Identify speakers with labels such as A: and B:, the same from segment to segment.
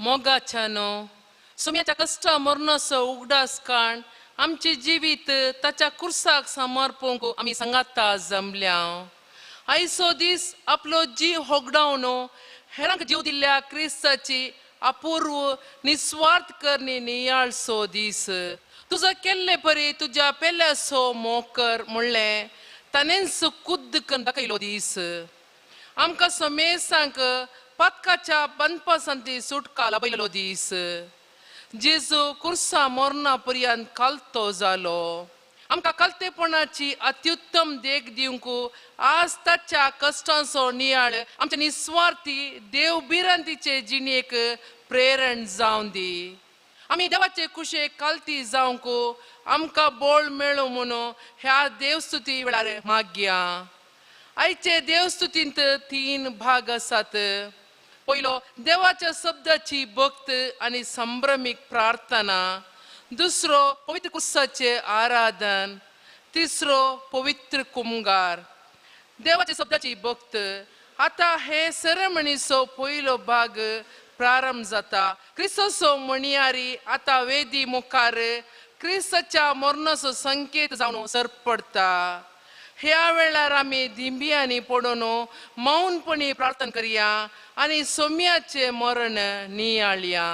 A: मोगाच्यानो सोम्याच्या कश्ट मरणाचो उगडास काण आमचें जिवीत ताच्या कुर्साक समर्पूंक आमी सांगाता जमल्या. आयचो दीस आपलो जीव होगडावन हेरांक जीव दिल्ल्या क्रिस्ताची अपूर्व निस्वार्थ करणी नियाळसो दीस. तुजो केल्ले परी तुज्या पेल्याचो मोग कर म्हणलें ताणेंच कुद्द करून दाखयलो दीस. आमकां समेसांक पातकाच्या बंदपासांतली सुटका लाभयलो दीस. जेजू कुर्सा मरणा पर्यंत कालतो जालो. आमकां कालतेपणाची अत्युत्तम देख दिवंक आज ताच्या कश्टांचो नियाळ आमच्या निस्वार्थी देव भिरांतीचे जिणेक प्रेरण जावन दी. आमी देवाचे कुशेक कालती जावंक आमकां बळ मेळूं म्हणून ह्या देवस्तुती वेळार मागया. आयचे देवस्तुतींत 3 भाग आसात. पयलो देवाच्या शब्दाची भक्त आनी संभ्रमीक प्रार्थना, दुसरो पवित्र कुर्साचें आराधन, तिसरो पवित्र कुमगार. देवाच्या शब्दाची भक्त. आतां हे सेरेमनीचो पयलो भाग प्रारंभ जाता. क्रिस्ताचो म्हणयारी आतां वेदी मुखार क्रिस्ताच्या मरणाचो संकेत जावन सरपडटा. ह्या वेळार आमी दिंब्यांनी पडून मौनपणी प्रार्थना करया आनी सोम्याचें मरण नियाळया.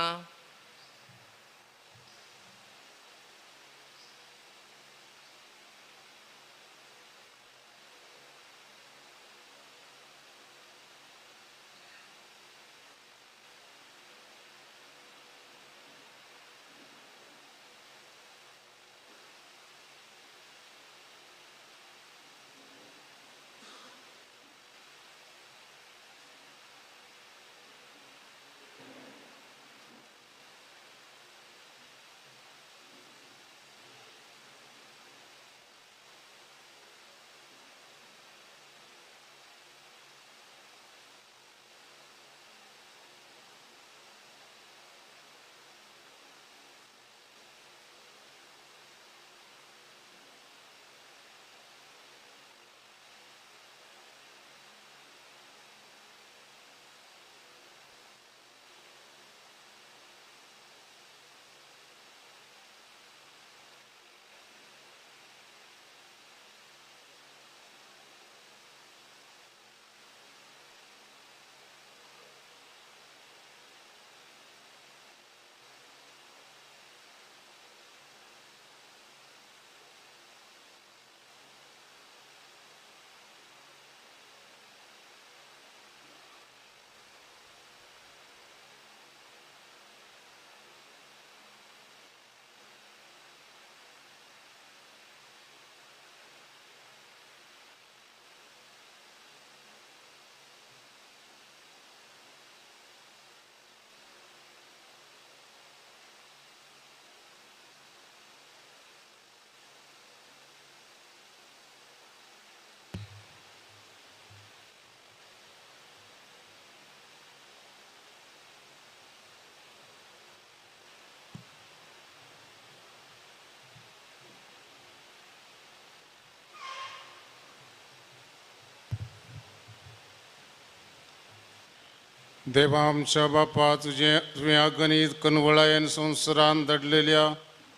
B: देवा आमच्या बापा, तुझे तुवें अगणीत कनवळायेन संवसारान दडलेल्या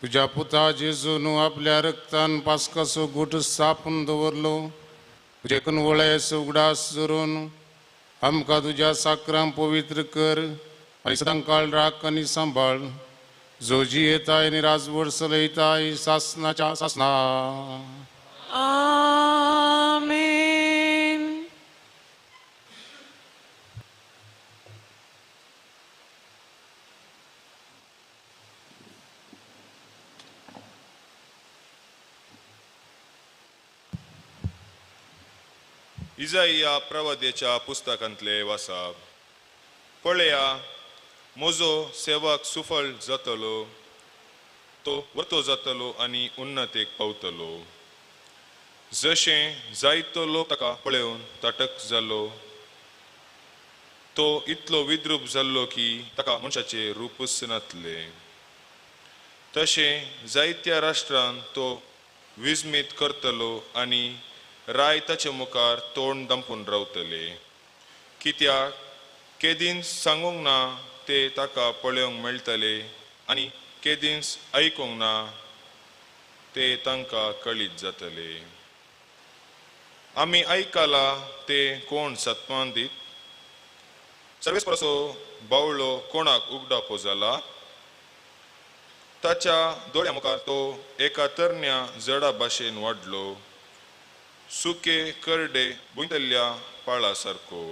B: तुज्या पुता जेजून आपल्या रक्तान पास्काचो गूट स्थापून दवरलो. तुजे कनवळायेचो उगडास धरून आमकां तुज्या साकरां पवित्र कर आनी सदांकाळ राख आनी सांबाळ, जो जियेताय आनी राजवट चलयताय सासनाच्या सासना.
C: आमेन.
D: इजाइया प्रवाद्याच्या पुस्तकांतले वासाप. पळया, म्हजो सेवक सुफळ जातलो, तो वतो जातलो आनी उन्नतेक पावतलो. जशें जायतो लोक ताका पळोवन ताटक जालो, तो इतलो विद्रूप जाल्लो की ताका मनशाचें रूपच नातलें. तशें जायत्या राष्ट्रान तो विस्मीत करतलो आनी राय ताचे मुखार तोंड दंपून रावतले. कित्याक केदीन सांगूंक ना ते ते ताका पळोवंक मेळटले आनी केदींच आयकूंक ना ते तांकां कळीत जातले. आमी आयकला ते कोण सत्मान दीत? सर्वेस्पराचो बावळो कोणाक उगडापो जाला? ताच्या दोळ्या मुखार तो एका तरण्या जडा भाशेन वाडलो, सुके करडे भुंयतल्या पाळा सारको.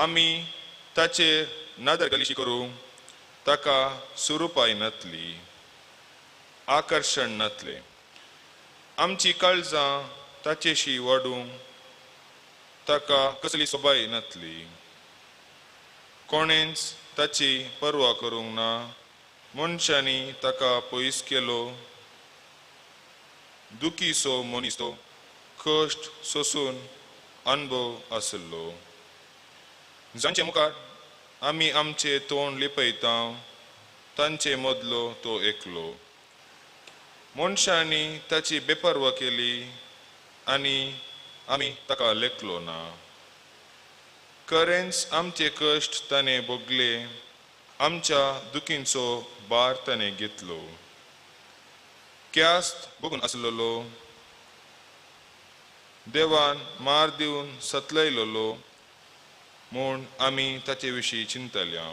D: आमी ताचेर नदर गलिशी करूंक ताका सुरुपाय नातली, आकर्शण नातलें. आमची काळजां ताचेशी वाडूंक ताका कसली सोबाय नातली. कोणेंच ताची पर्वा करूंक ना. मनशांनी ताका पयस केलो. दुखीसो मनीस तो कश्ट सोसून अनुभव आसलो. जांचे मुखार आमी आमचे तोंड लिपयता तांचे मदलो तो एकलो. मनशांनी ताची बेपर्वा केली आनी आमी ताका लेखलो ना. खरेंच आमचे कश्ट ताणें भोगले, आमच्या दुखींचो भार ताणें घेतलो. क्यास्त भोगून आसलेलो, देवान मार दिवन सतलयलेलो म्हूण आमी ताचे विशीं चिंतल्या.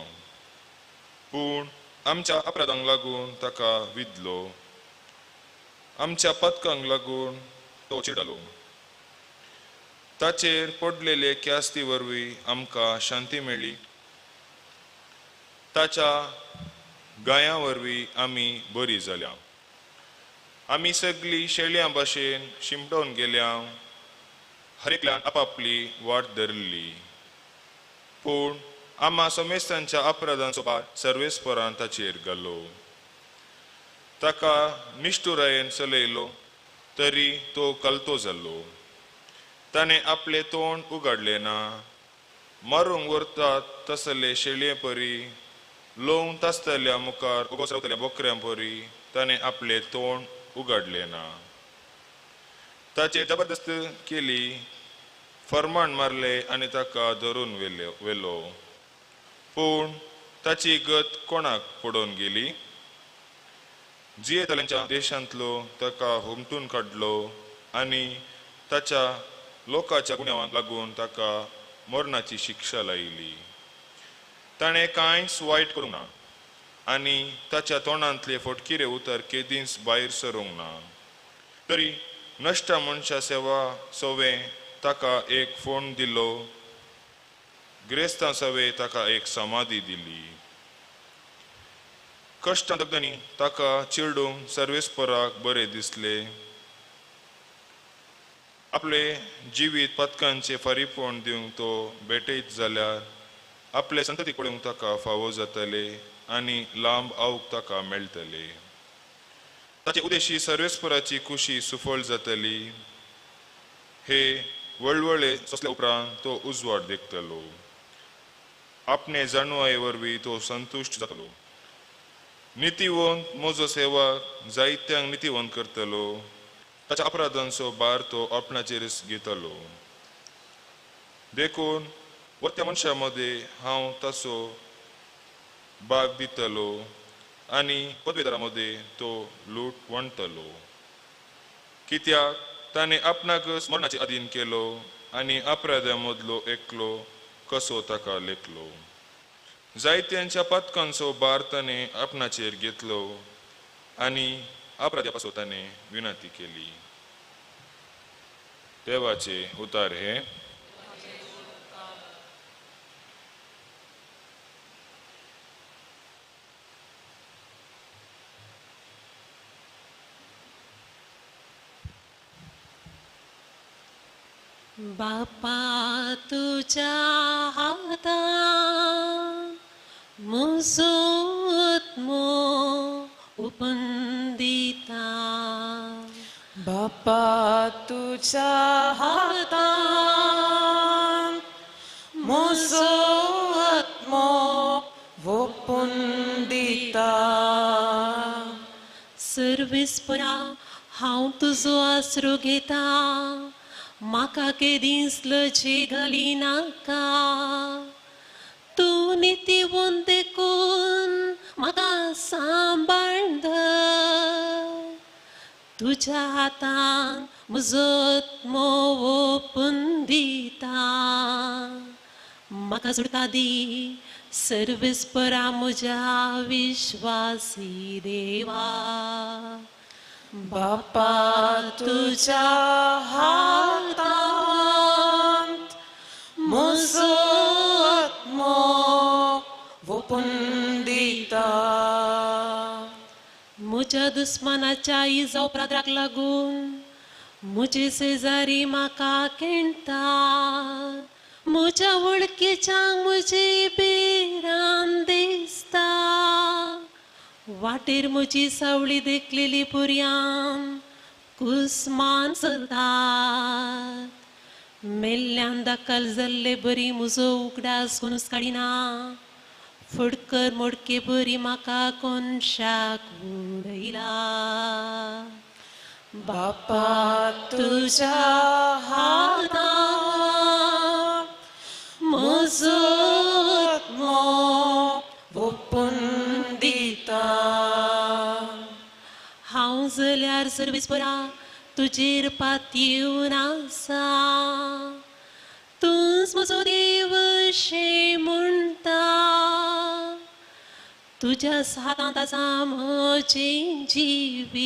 D: पूण आमच्या अपराधांक लागून ताका विदलो, आमच्या पदकांक लागून तो चिडलो. ताचेर पडलेले क्यास्ती वरवीं आमकां शांती मेळ्ळी. ताच्या गायां वरवीं आमी बरी जाल्या. आमी सगळीं शेळयां भाशेन शिमटोवन गेल्या, हर एकल्यान आपापली वाट धरिल्ली. पूण आमा समेस्तांच्या अपराधांचो भार सर्वेस्परान ताचेर घालो. ताका निश्ठुरायेन चलयलो तरी तो कलतो जालो. ताणें आपलें तोंड उगाडलें ना. मारूंक व्हरतात तसले शेळये परी, लोवंक तासतल्या मुखार उगो रावतल्या बोकऱ्यां परी ताणें आपलें तोंड उगाडलें ना. ताचेर जबरदस्त केली, फरमाण मारले आनी ताका धरून व्हेलो. पूण ताची गत कोणाक पडोवन गेली? जियेतल्यांच्या देशांतलो ताका हुमटून काडलो आनी ताच्या लोकांच्या गुन्यांवांक लागून ताका मरणाची शिक्षा लायली. ताणें कांयच वायट करूंक ना आनी ताच्या तोंडांतले फटकिरे उतर केदींच भायर सरूंक ना. तरी नश्ट मनशा सेवा सवें ताका एक फोंड दिलो, ग्रेस्तां सवें ताका एक समाधी दिली. कश्टां दगदनी ताका चिरडूंक सर्वेस्पराक बरें दिसलें. आपले जिवीत पदकांचे फारीपण दिवंक तो भेटयत जाल्यार आपले संतती पळोवंक ताका फावो जातले आनी लांब आवक ताका मेळटले. ताचे उदेशी सर्वेस्पराची खुशी सुफळ जातली. हे वळवळे सोंसले उपरांत तो उजवाड देखतलो. आपणे जाणवाये वरवीं तो संतुश्ट जातलो. नितीवंत म्हजो सेवक जायत्यांक नितीवंत करतलो. ताच्या अपराधांचो भार तो आपणाचेरच घेतलो. देखून वरत्या मनशां मदें हांव ताचो भाग दितलो आनी पदवेदारां मदें तो लूट वांटतलो. कित्याक ताणें आपणाकच मरणाचे अधीन केलो आनी अपराध्यां मदलो एकलो कसो ताका लेखलो. जायत्यांच्या पातकांचो भार ताणें आपणाचेर घेतलो आनी अपराध्या पासून ताणें विनंती केली. देवाचे उतार हे.
C: बापा तुझ्या हातान म्हजो आत्मो ओपून दिता.
E: बापा तुझ्या हातान म्हजो आत्मो ओपून दिता.
C: सर्वेस्परा हांव तुजो आसरो घेता, म्हाका केदींच लजे घालिनाका. तूं नितीवंत देखून म्हाका सांबाळ धर. तुज्या हातान म्हजो आत्मो ओपून दिता. म्हाका सुटका दी सर्वेस्परा म्हज्या विश्वासी देवा.
E: बापा तुज्या हातांत म्हजो आत्मो ओपून दिता.
C: म्हज्या दुस्मानाच्या इजाव प्रादराक लागून म्हजे शेजारी म्हाका खेणटात. म्हज्या वळखीच्यांक म्हजी भिरांत दिसता. वाटेर म्हजी सावळी देखलेली पुरयान कुसमान चलतात. मेल्ल्यान दाखल जाल्ले बरी म्हजो उगडास कोणूच काडिना. फुडकर मोडके बरी म्हाका कोनशाक उडयला.
E: बापा तुज्या हातांत म्हजो आत्मो ओपून दिता.
C: हांव जाल्यार सर्वेस्परा तुजेर पातयेवन आसा. तूंच म्हजो देव अशें म्हणटा. तुज्या हातांत आसा म्हजें जिवीत.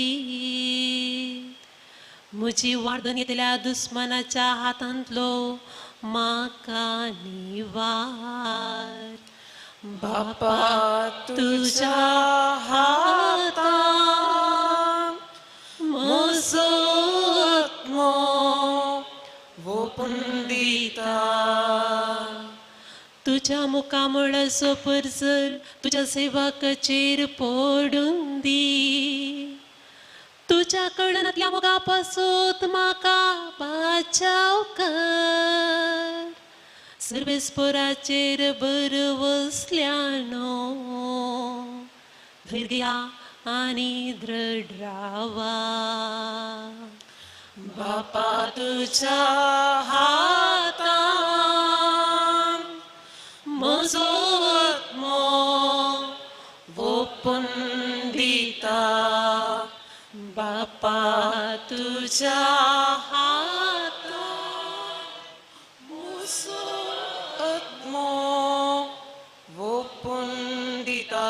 C: म्हजी वाडून येतल्या दुस्मानाच्या हातांतलो म्हाका निवार.
E: बापा तुज्या हातांत म्हजो आत्मो ओपून दिता.
C: तुज्या मुखामळाचो परजळ तुज्या सेवकाचेर पडून दी. तुज्या कडनांतल्या मोगा पासून म्हाका बाचाव कर. सर्वेस्पराचेर बरवसल्यानो धैर्य घेया आनी दृढ रावा.
E: बापा तुज्या हातांत म्हजो आत्मो ओपून दिता. बापा तुज्या हातांत म्हजो आत्मो ओपून दिता.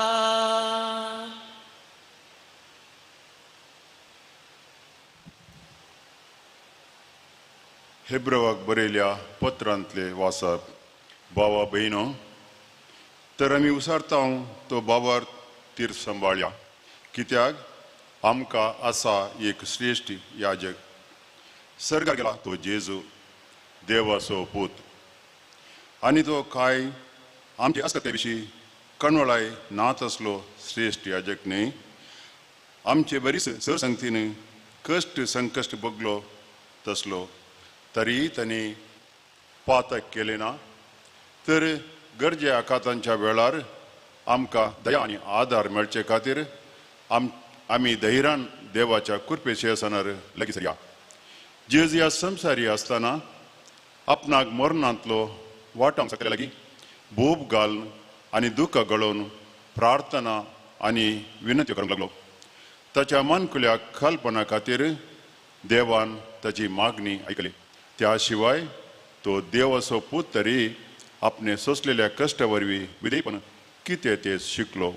F: हेब्रवाक बरयल्या पत्रांतले वाचप. भावा भयणो, तर आमी उसारता तो बाबार तीर्थ सांबाळया, कित्याक आमकां आसा एक श्रेश्ठ याजक, सर्गार गेला तो जेजू देवाचो पूत. आनी तो काय आमचे आसता ते विशीं कणवळाय नात असलो श्रेश्ठ याजक न्हय. आमचे बरीच सर संगतीन कश्ट संकश्ट भोगलो तसलो, तरी तांणी पातक केलें ना. तर गरजे आखातांच्या वेळार आमकां दया आनी आदार मेळचे खातीर आमी धैर्यान देवाच्या कृपेचे आसनार लागीं सरया. जेजू ह्या संवसारी आसतना आपणाक मरणांतलो वाटावंक शकले लागीं बोब घालून आनी दुकां गळोवन प्रार्थना आनी विनंती करूंक लागलो. ताच्या मानकुल्या कल्पना खातीर देवान ताची मागणी आयकली. त्या शिवाय तो देवाचो पूत तरी आपणे सोंसलेल्या कश्टा वरवीं विधेयपण कितें तें शिकलो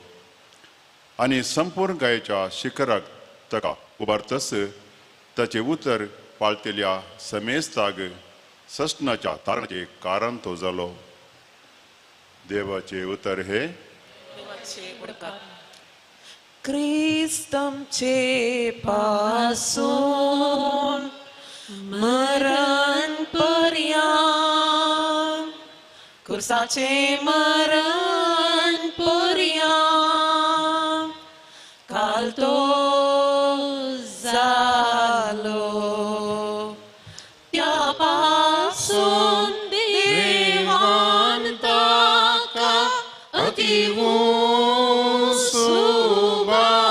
F: आनी संपूर्ण गायेच्या शिखराक ताका उबारतस ताचें उतर पाळतेल्या समेस्ताग ससनाच्या तारणाचें कारण तो जालो. देवाचें उतर हे
E: क्रिस्त आमचे पासून मरण पर्यंत कुर्साचे मरण पर्यंत काल तो जालो. त्या पासून देवान ताका अति
B: उंच उबारलो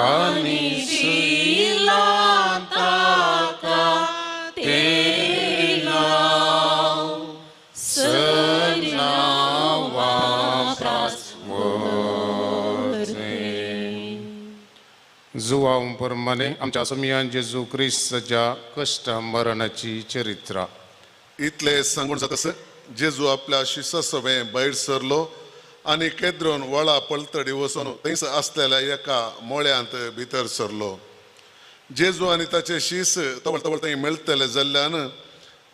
B: आनी दिला ताका तें नांव. जुवांव प्रमाणे आमच्या समियान जेजू क्रिस्ताच्या कश्ट मरणाची चरित्रा.
G: इतले सांगून जातस जेजू आपल्या शिसा सवें भायर सरलो आनी केद्रोन वळा पलतडी वचून थंयस आसलेल्या एका मोळ्यांत भितर सरलो. जेजू आनी ताचे शीस तवळ तवळ थंय मेळटले जाल्ल्यान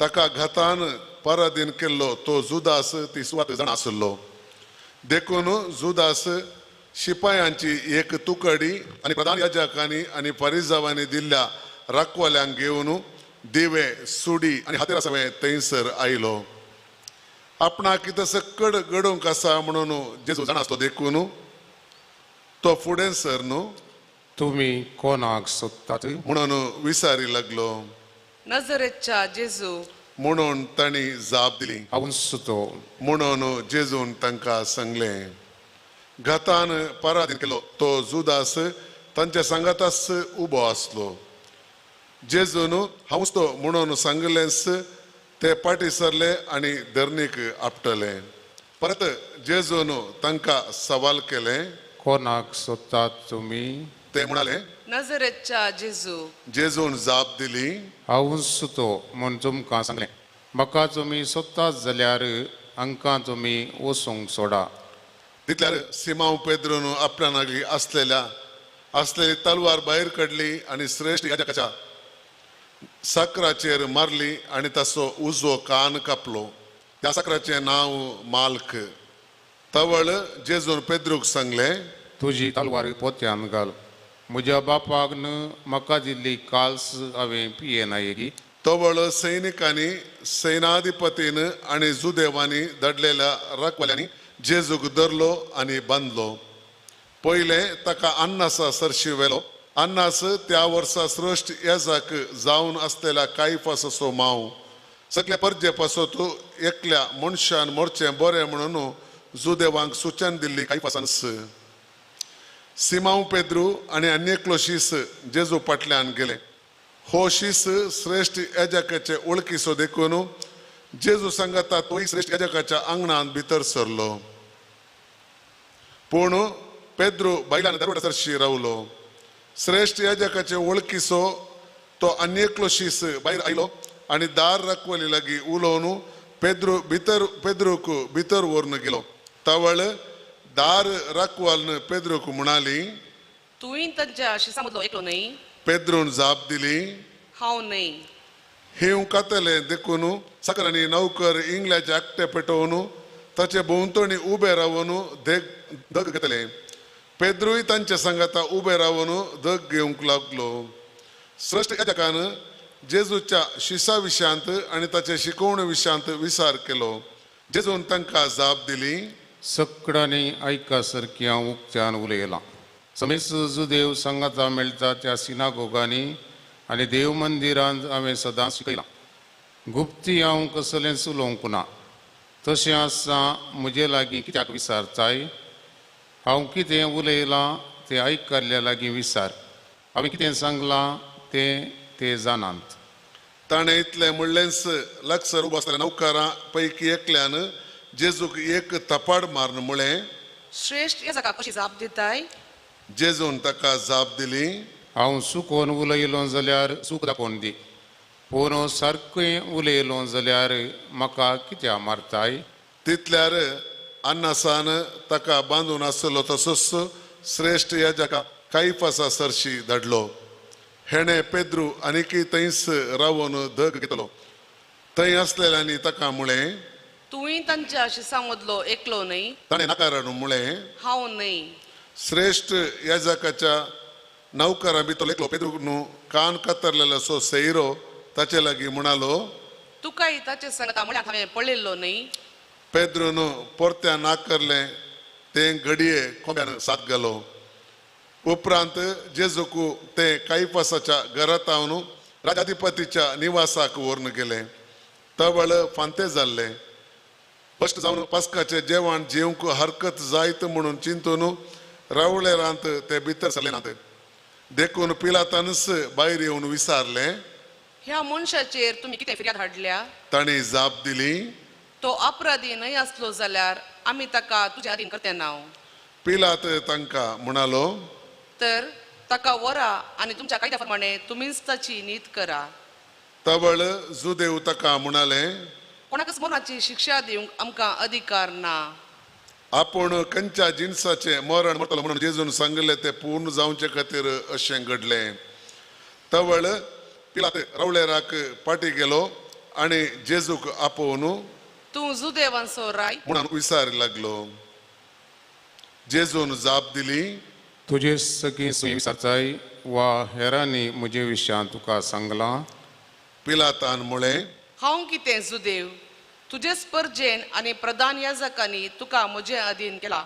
G: ताका घातान पराधीन केल्लो तो जुदास ती सुवात जाणा आसलो. देखून जुदास शिपायांची एक तुकडी आनी प्रधान याजकांनी आनी परिजावांनी दिल्ल्या राखवाल्यांक घेवन दिवे सुडी आनी हातेरा सवें थंयसर आयलो. आपणाक कितें कड घडोवंक आसा म्हणून जेजू जाणा आसलो देखून तो फुडें सर न्हू
B: तुमी कोणाक सोदतात
G: म्हणून विसारी लागलो.
A: नजरेच्या जेजू
G: म्हणून तांणी जाप दिली.
B: हांवूच तो
G: म्हणून जेजून तांकां सांगलें. घातान पराधीन केलो तो जुदास तांच्या सांगाताच उबो आसलो. जेजून हांवूच तो म्हणून सांगलेंच ते पाटी सरले आनी धरणीक आपटले. परत जेजून तांकां सवाल केलें,
B: कोणाक सोदतात तुमी?
G: ते म्हणाले,
A: नजरेच्या जेजू.
G: जेजून जाप दिली,
B: हांवूच तो म्हूण तुमकां सांगलें. म्हाका तुमी सोदतात जाल्यार हांकां तुमी वचूंक सोडा.
G: तितल्यार सिमांव पेद्रून आपल्या लागीं आसलेली तलवार भायर काडली आनी श्रेश्ठ याजकाच्या साकराचेर मारली आनी ताचो उजवो कान कापलो. त्या साकराचें नांव माल्क. तवळ जेजून पेद्रूक सांगलें,
B: तुजी तलवार पोत्यान घाल. म्हज्या बापाक न्हू म्हाका दिल्ली काल्स हांवें पियेनायगी.
G: तवळ सैनिकांनी सैनाधिपतीन आनी जुदेवांनी धाडलेल्या राखवाल्यांनी जेजूक धरलो आनी बांदलो. पयलें ताका अन्नासा सरशी व्हेलो. अन्नास त्या वर्सा श्रेश्ठ याजक जावन आसलेल्या कायफासाचो मांव. सगल्या परजे पासत एकल्या मनशान मरचें बरें म्हणून जुदेवांक सुचन दिल्ली कायफासानच. सिमांव पेद्रू आनी आनी एकलो शीस जेजू फाटल्यान गेले. हो शीस श्रेश्ठ याजकाचे वळखीचो देखून जेजू सांगता तोय श्रेश्ठ याजकाच्या आंगणांत भितर सरलो. पूण पेद्रू बायलान दरवट्या सरशी रावलो. श्रेश्ठ याजकाचे वळखीचो तो आनी एकलो शीस भायर आयलो आनी दार राखवली लागीं उलोवन पेद्रूक भितर व्हरून गेलो. तवळ दार राखवालन पेद्रूक म्हणाली,
A: तुवें तांच्या शिसां मदलो एकलो न्हय?
G: पेद्रून जाप दिली,
A: हांव न्हय.
G: हिंव कातलें देखून साकरांनी नौकर इंग्ल्याचे आकटे पेटोवन ताचे भोंवतणी उबे रावन धग घेतले. पेद्रूय तांचे सांगाता उबे रावन धग घेवंक लागलो. श्रेश्ठ याजकान जेजूच्या शिसा विशयांत आनी ताचे शिकवणे विशयांत विचार केलो. जेजून तांकां जाप दिली,
B: सगळ्यांनी आयका सारकी हांव उक्त्यान उलयलां. समेस्त जुदेव सांगाता मेळटा त्या सिनागोगांनी आनी देव मंदिरांत हांवें सदांच शिकयलां. गुप्ती हांव कसलेंच उलोवंक ना. तशें आसता म्हजे लागीं कित्याक विचारताय? हांव कितें उलयलां तें आयकल्ल्या लागीं विचार. हांवें कितें सांगलां तें ते जाणात.
G: ताणें इतलें म्हणलेंच लागसर उबो आसलेल्या नौकरां पैकी एकल्यान जेजूक एक थपाड मारून म्हळें,
A: श्रेश्ठ याजकाक कशी जाप दिताय?
G: जेजून ताका जाप दिली,
B: हांव चुकोन उलयलो जाल्यार चूक दाखोवन दी, पूण सारकें उलयलो जाल्यार म्हाका कित्याक मारताय?
G: तितल्यार अन्नासान ताका बांदून आसलो तसोच श्रेश्ठ याजका कायफासा सरशी धाडलो. हेणें पेद्रू आनीकय थंयच रावन धग घेतलो. थंय आसलेल्यांनी ताका म्हळें,
A: तुवें तांच्या शिसां मदलो एकलो न्हय?
G: ताणें नाकारान म्हळें,
A: हांव न्हय.
G: श्रेश्ठ याजकाच्या नौकरां भितर एकलो पेद्रूक न्हू कान कातरलेलो सो सैरो ताचे लागीं म्हणालो,
A: तुकाय ताचे सांगता म्हळ्यार हांवें पळयल्लो न्हय?
G: पेद्रून परत्यान नाकारलें. तें घडये कोंब्यान साथ घालो. उपरांत जेजूक ते कायफासाच्या घरांत हांव राजाधिपतीच्या निवासाक व्हरून गेले. तवळ फांते जाल्ले. फस्ट जावन पास्काचें जेवण जेवंक हरकत जायत म्हणून चिंतून रावळेरांत ते भितर सरले नात. देखून पिलातानच भायर येवन विचारलें,
A: ह्या मनशाचेर तुमी कितें फिर्याद हाडल्या?
G: तांणी जाप दिली,
A: तो अपराधी न्हय आसलो जाल्यार आमी ताका तुज्या अधीन करते नाव.
G: पिलात तांकां म्हणालो,
A: तर ताका व्हरा आनी तुमच्या कायद्या प्रमाणे तुमीच ताची नीत करा.
G: तवळ जुदेव ताका म्हणाले,
A: कोणाकच मरणाची शिक्षा दिवंक आमकां अधिकार ना.
G: आपूण खंयच्या जिनसाचें मरण मरतलो म्हणून जेजून सांगिल्लें तें पूर्ण जावचे खातीर अशें घडलें. तवळ पिलात रावळेराक फाटी गेलो आनी जेजूक आपोवन
A: तूं जुदेवांचो राय
G: म्हणून विचार लागलो. जेजून जाप दिली,
B: तुजे सगळीं विचारताय वा हेरांनी म्हजे विशयान तुका सांगलां?
G: पिलातान म्हळें,
A: हांव कितें जुदेव? तुजेच परजेन आनी प्रधान याजकांनी तुका म्हजे अधीन केला,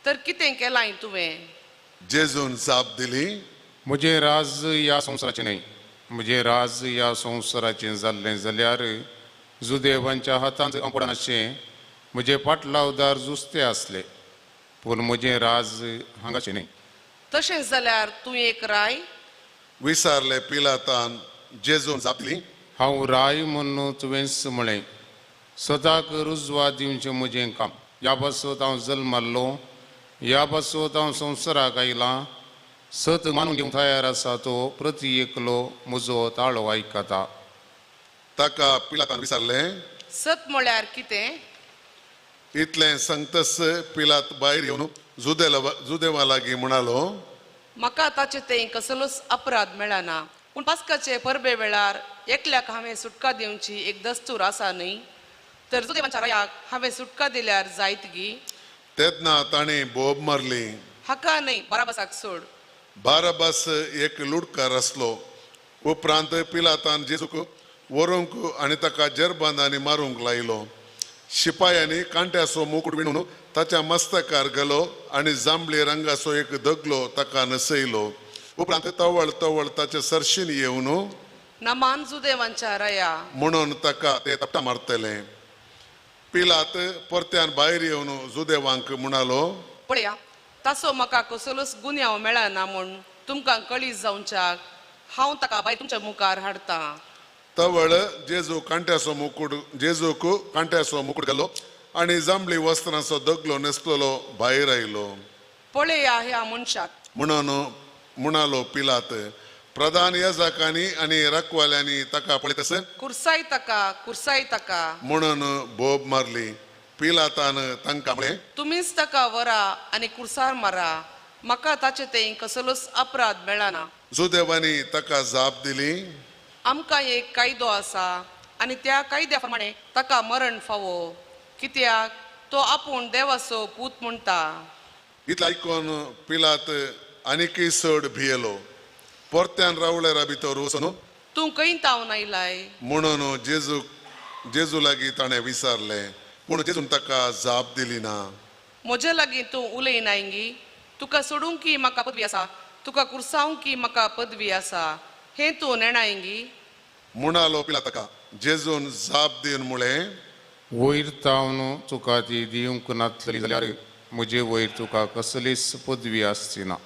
A: तर कितें केलां तुवें?
G: जेजून जाप दिली,
B: म्हजें राज ह्या संवसाराचें न्हय. म्हजें राज ह्या संवसाराचें जाल्लें जाल्यार जुदेवांच्या हातांत हांव पडनाशें म्हजे पाटलावदार जुस्ते आसले, पूण म्हजें राज हांगाचें न्हय.
A: तशें जाल्यार तूं एक राय?
G: विचारलें पिलातान. जेजून जाप दिली,
B: हांव राय म्हूण तुवेंच म्हळें. सदाक रुजवात दिवचें म्हजें काम. ह्या पासत हांव जल्माल्लो, ह्या पासत हांव संवसाराक आयलां. सत मानून घेवंक तयार आसा तो प्रती एकलो म्हजो ताळो आयकता.
G: ताका पिलातान विचारलें,
A: सत म्हळ्यार कितें?
G: इतलें सांगतस पिलात भायर येवन जुदेवा लागीं म्हणालो,
A: म्हाका ताचे तें कसलोच अपराध मेळना, पूण पास्काचे परबे वेळार एकल्याक हांवें सुटका दिवची एक दस्तूर आसा न्हय, तर जुदेवांच्या रायाक हांवें सुटका दिल्यार जायत गी?
G: तेन्ना ताणें बोब मारली,
A: हाका न्हय, बाराबासाक सोड.
G: बाराबास एक लुडकार आसलो. उपरांत पिलातान जेजूक व्हरूंक आनी ताका जेरबांदांनी मारूंक लायलो. शिपायांनी कांट्याचो मुकूट विणून ताच्या मस्तकार घालो आनी जांबळी रंगाचो एक दगलो ताका न्हसयलो. उपरांत तवळ तवळ ताचे सरशीन येवन
A: नमान जुदेवांच्या राया
G: म्हणून ताका ते थापटां मारतले. पिलात परत्यान भायर येवन जुदेवांक म्हणालो,
A: पळया ताचो म्हाका कसलोच गुन्यांव मेळना म्हूण तुमकां कळीत जावच्याक हांव ताका भायर तुमच्या मुखार हाडटा.
G: तवळ जेजू कांट्याचो मुकूट जेजूक कांट्याचो मुकूट घालो आनी जांबळी वस्त्रांचो दगलो न्हेसलेलो भायर आयलो.
A: पळया ह्या मनशाक
G: म्हणून म्हणालो पिलात. प्रधान याजकांनी आनी राखवाल्यांनी ताका पळयतस
A: कुर्साय ताका, कुर्साय ताका
G: म्हणून बोब मारली. पिलातान तांकां म्हळें,
A: तुमीच ताका व्हरा आनी कुर्सार मारा, म्हाका ताचे तें कसलोच अपराध मेळना.
G: जुदेवांनी ताका जाप दिली,
A: आमकां एक कायदो आसा आनी त्या कायद्या प्रमाणे ताका मरण फावो, कित्याक तो आपूण देवाचो पूत म्हणटा.
G: इतलें आयकून पिलात आनीकय चड भियेलो. परत्यान रावळेरा भितर वचून
A: तूं खंय तावन आयलाय
G: म्हणून जेजू लागीं ताणें विचारलें, पूण जेजून ताका जाप दिली ना.
A: म्हजे लागीं तूं उलयनाय गी? तुका सोडूंक की म्हाका पदवी आसा, तुका कुर्सावंक की म्हाका पदवी आसा, हें तूं नेणाय गी?
G: म्हणालो पिलात ताका. जेजून जाप दिवन म्हळें,
B: वयर तावन तुका ती दिवंक नातली जाल्यार म्हजे वयर तुका कसलीच पदवी आसची ना.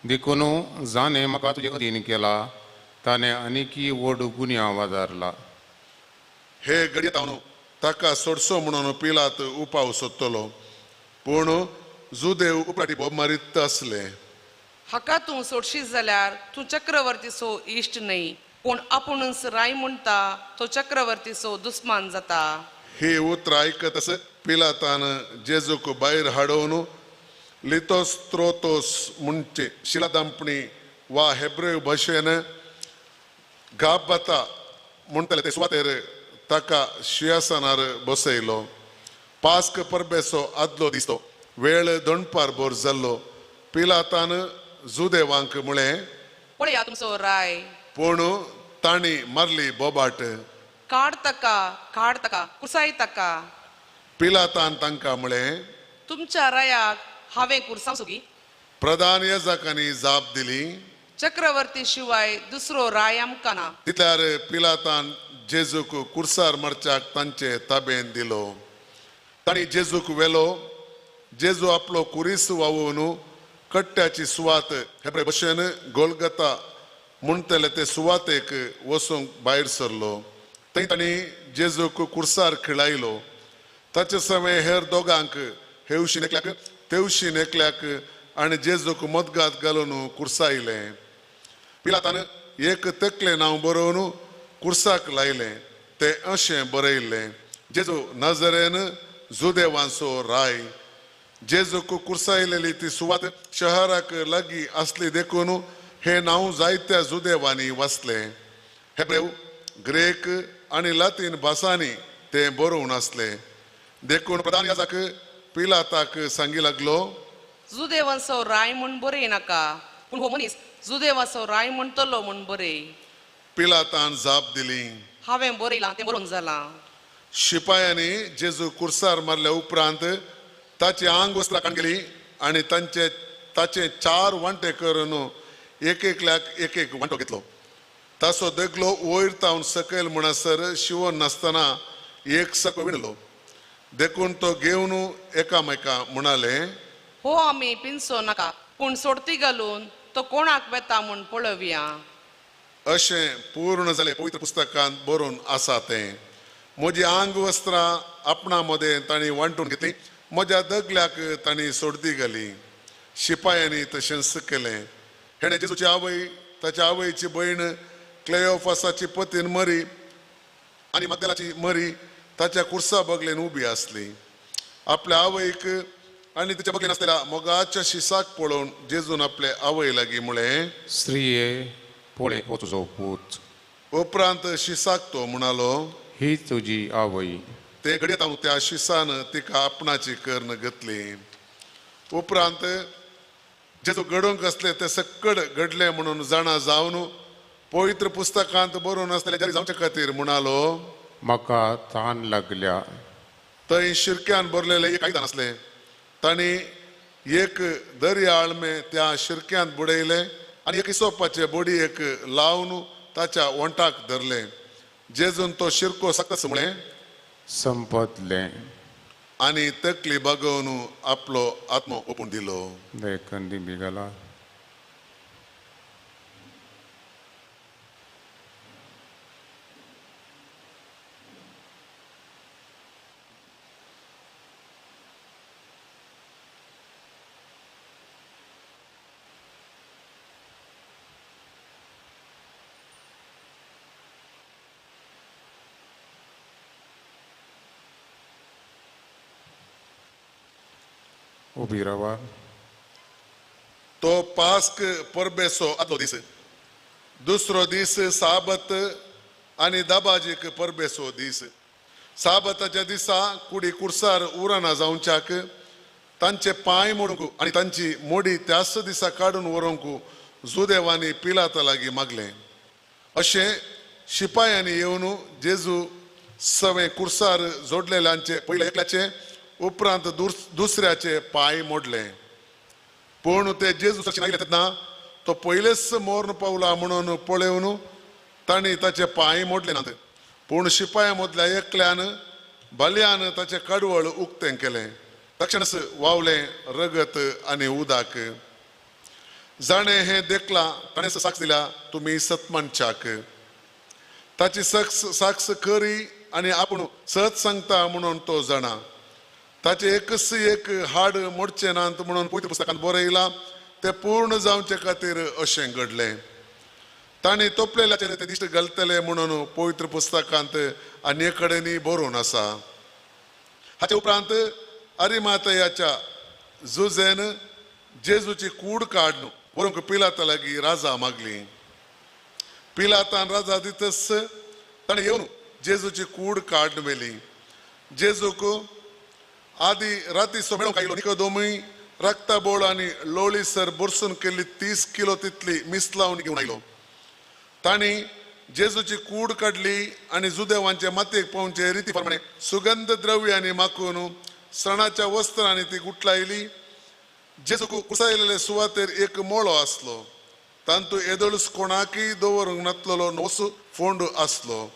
B: देखून जाणें म्हाका तुजे अधीन केला ताणें आनीकय व्हड गुन्यांव आदारला.
G: हे घडये तावन ताका सोडसो म्हणून पिलात उपाव सोदतलो, पूण जुदेव उपराटी बोब मारीत आसले.
A: हाका तूं सोडशीत जाल्यार तूं चक्रवर्तीचो इश्ट न्हय, पूण आपुणूच राय म्हणटा तो चक्रवर्तीचो दुस्मान जाता.
G: ही उतरां आयकतस पिलातान जेजूक भायर हाडोवन लितोस्त्रोतोस म्हणचे शिलादांपणी वा हेब्रेव भाशेन गाबाता म्हणटले ते सुवातेर ताका शिंयासनार बसयलो. पास्क परबेचो आदलो दिसतो वेळ दणपार भर जाल्लो. पिलातान जुदेवांक म्हळें,
A: पळया तुमचो राय.
G: पूण तांणी मारली बोबाट,
A: काड ताका, काड ताका, कुर्साय ताका.
G: पिलातान तांकां म्हळें,
A: तुमच्या रायाक हांवें कुर्सांव सुगी?
G: प्रधान याजकांनी जाप दिली,
A: चक्रवर्ती शिवाय दुसरो राय आमकां ना.
G: तितल्यार पिलातान जेजूक कुर्सार मारच्याक तांचे ताबेन दिलो. तांणी जेजूक व्हेलो. जेजू आपलो कुरीस वावोवन कट्ट्याची सुवात हेब्रे भशेन गोलगता म्हणटले ते सुवातेक वचूंक भायर सरलो. थंय तांणी जेजूक कुर्सार खिळायलो. ताचे सवें हेर दोगांक हेवशीन एकल्याक तेवशीन एकल्याक आनी जेजूक मदगात घालून कुर्सायलें. पिलातान एक तकलें नांव बरोवन कुर्साक लायलें. तें अशें बरयल्लें, जेजू नजरेन जुदेवांचो राय. जेजूक कुर्सायलेली ती सुवात शहराक लागीं आसली देखून हें नांव जायत्या जुदेवांनी वाचलें. हेब्रेव, ग्रेक आनी लातीन भासांनी तें बरोवन आसलें. देखून प्रधान याजक पिलाताक सांगी लागलो,
A: जुदेवांचो राय म्हूण बरय नाका, पूण हो मनीस जुदेवाचो राय म्हणटलो म्हूण बरय.
G: पिलातान जाप दिली,
A: हांवें बरयलां तें बरोवन जालां.
G: शिपायांनी जेजू कुर्सार मारल्या उपरांत ताची आंग वस्त्रां काडून गेली आनी तांचे ताचे 4 वांटे करून एक एकल्याक एक एक वांटो घेतलो. ताचो दगलो वयर तावन सकयल म्हणसर शिवण नासतना एक सक विणलो. देखून तो घेवन एकामेका म्हणाले,
A: हो आमी पिनसो नाका, पूण सोडती घालून तो कोणाक वेता म्हूण पळोवया.
G: अशें पूर्ण जालें पवित्र पुस्तकांत बरोवन आसा तें. म्हजी आंग वस्त्रां आपणा मदें तांणी वांटून घेतली, म्हज्या दगल्याक तांणी सोडती घाली. शिपायांनी तशेंच केलें. हेणें जेजूची आवय, ताच्या आवयची भयण क्लेओफासाची पतीन मरी आनी मग्दलाची मरी ताच्या कुर्सा बगलेन उबी आसली. आपल्या आवयक आनी तिच्या बगलेन आसलेल्या मोगाच्या शिसाक पळोवन जेजून आपले आवय लागीं म्हळें,
B: स्त्रिये, पळय हो तुजो पूत.
G: उपरांत शिसाक तो म्हणालो,
B: ही तुजी आवय.
G: ते घडयेत हांव त्या शिसान तिका आपणाची कर्ण घेतली. उपरांत जेजू घडोवंक आसले ते सक्कड घडलें म्हणून जाणा जावन पवित्र पुस्तकांत बरोवन आसलें जारी जावचे खातीर म्हणालो,
B: म्हाका तान लागल्या.
G: थंय शिरक्यान भरलेलें एक आयदन आसलें. तांणी एक दर्या आळमें त्या शिरक्यांत बुडयलें आनी एक हिसोपाचे बडयेक लावन ताच्या ओंठाक धरलें. जेजून तो शिरको सकस म्हळें,
B: संपतलें.
G: आनी तकली बागोवन आपलो आत्मो ओपून दिलो.
B: देखून बिगला. उबी रावा.
G: तो पास्क परबेचो आदलो दीस. दुसरो दीस साबत आनी दाबाजीक परबेचो दीस. साबताच्या दिसा कुडी कुर्सार उरना जावच्याक तांचे पांय मोडूंक आनी तांची मोडी त्याच दिसा काडून व्हरूंक जुदेवांनी पिलाता लागीं मागलें. अशें शिपायांनी येवन जेजू सवें कुर्सार जोडलेल्यांचे पयल्या एकल्याचे उपरांत दुसऱ्याचे पांय मोडले. पूण ते जेजू आयले तेन्ना तो पयलेच मोर्न पावला म्हणून पळोवन तांणी ताचे पांय मोडले नात. पूण शिपाया मदल्या एकल्यान भालयान ताचें कडवळ उक्तें केलें. तक्षणच वावलें रगत आनी उदक. जाणें हें देखलां ताणें साक्ष दिल्या, तुमी सतमानच्याक. ताची साक्ष खरी आनी आपूण सत सांगता म्हणून तो जाणा. ताचें एकच एक हाड मोडचें नात म्हणून पवित्र पुस्तकांत बरयलां तें पूर्ण जावचे खातीर अशें घडलें. तांणी तोपलेल्याचेर ते दिश्ट घालतले म्हणून पवित्र पुस्तकांत आनी कडेनय बरोवन आसा. हाचे उपरांत अरिमातयाच्या जुजेन जेजूची कूड काडून व्हरूंक पिलाता लागीं राजा मागली. पिलातान राजा दितच ताणें येवन जेजूची कूड काडून व्हेली. जेजूक आदी रातीचो मेळोवंक आयलो निकोदोमूय रक्ताबोळ आनी लोळीसर भरसून केल्ली 30 किलो तितली मिसलावन घेवन आयलो. तांणी जेजूची कूड काडली आनी जुदेवांचे मातयेक पावचे रिती प्रमाणे सुगंध द्रव्यांनी माखून सणाच्या वस्त्रांनी ती गुटलायली. जेजूक कुसायलेले सुवातेर एक मोळो आसलो. तांतू येदोळूच कोणाकय दवरूंक नातलेलो नवसो फोंड आसलो.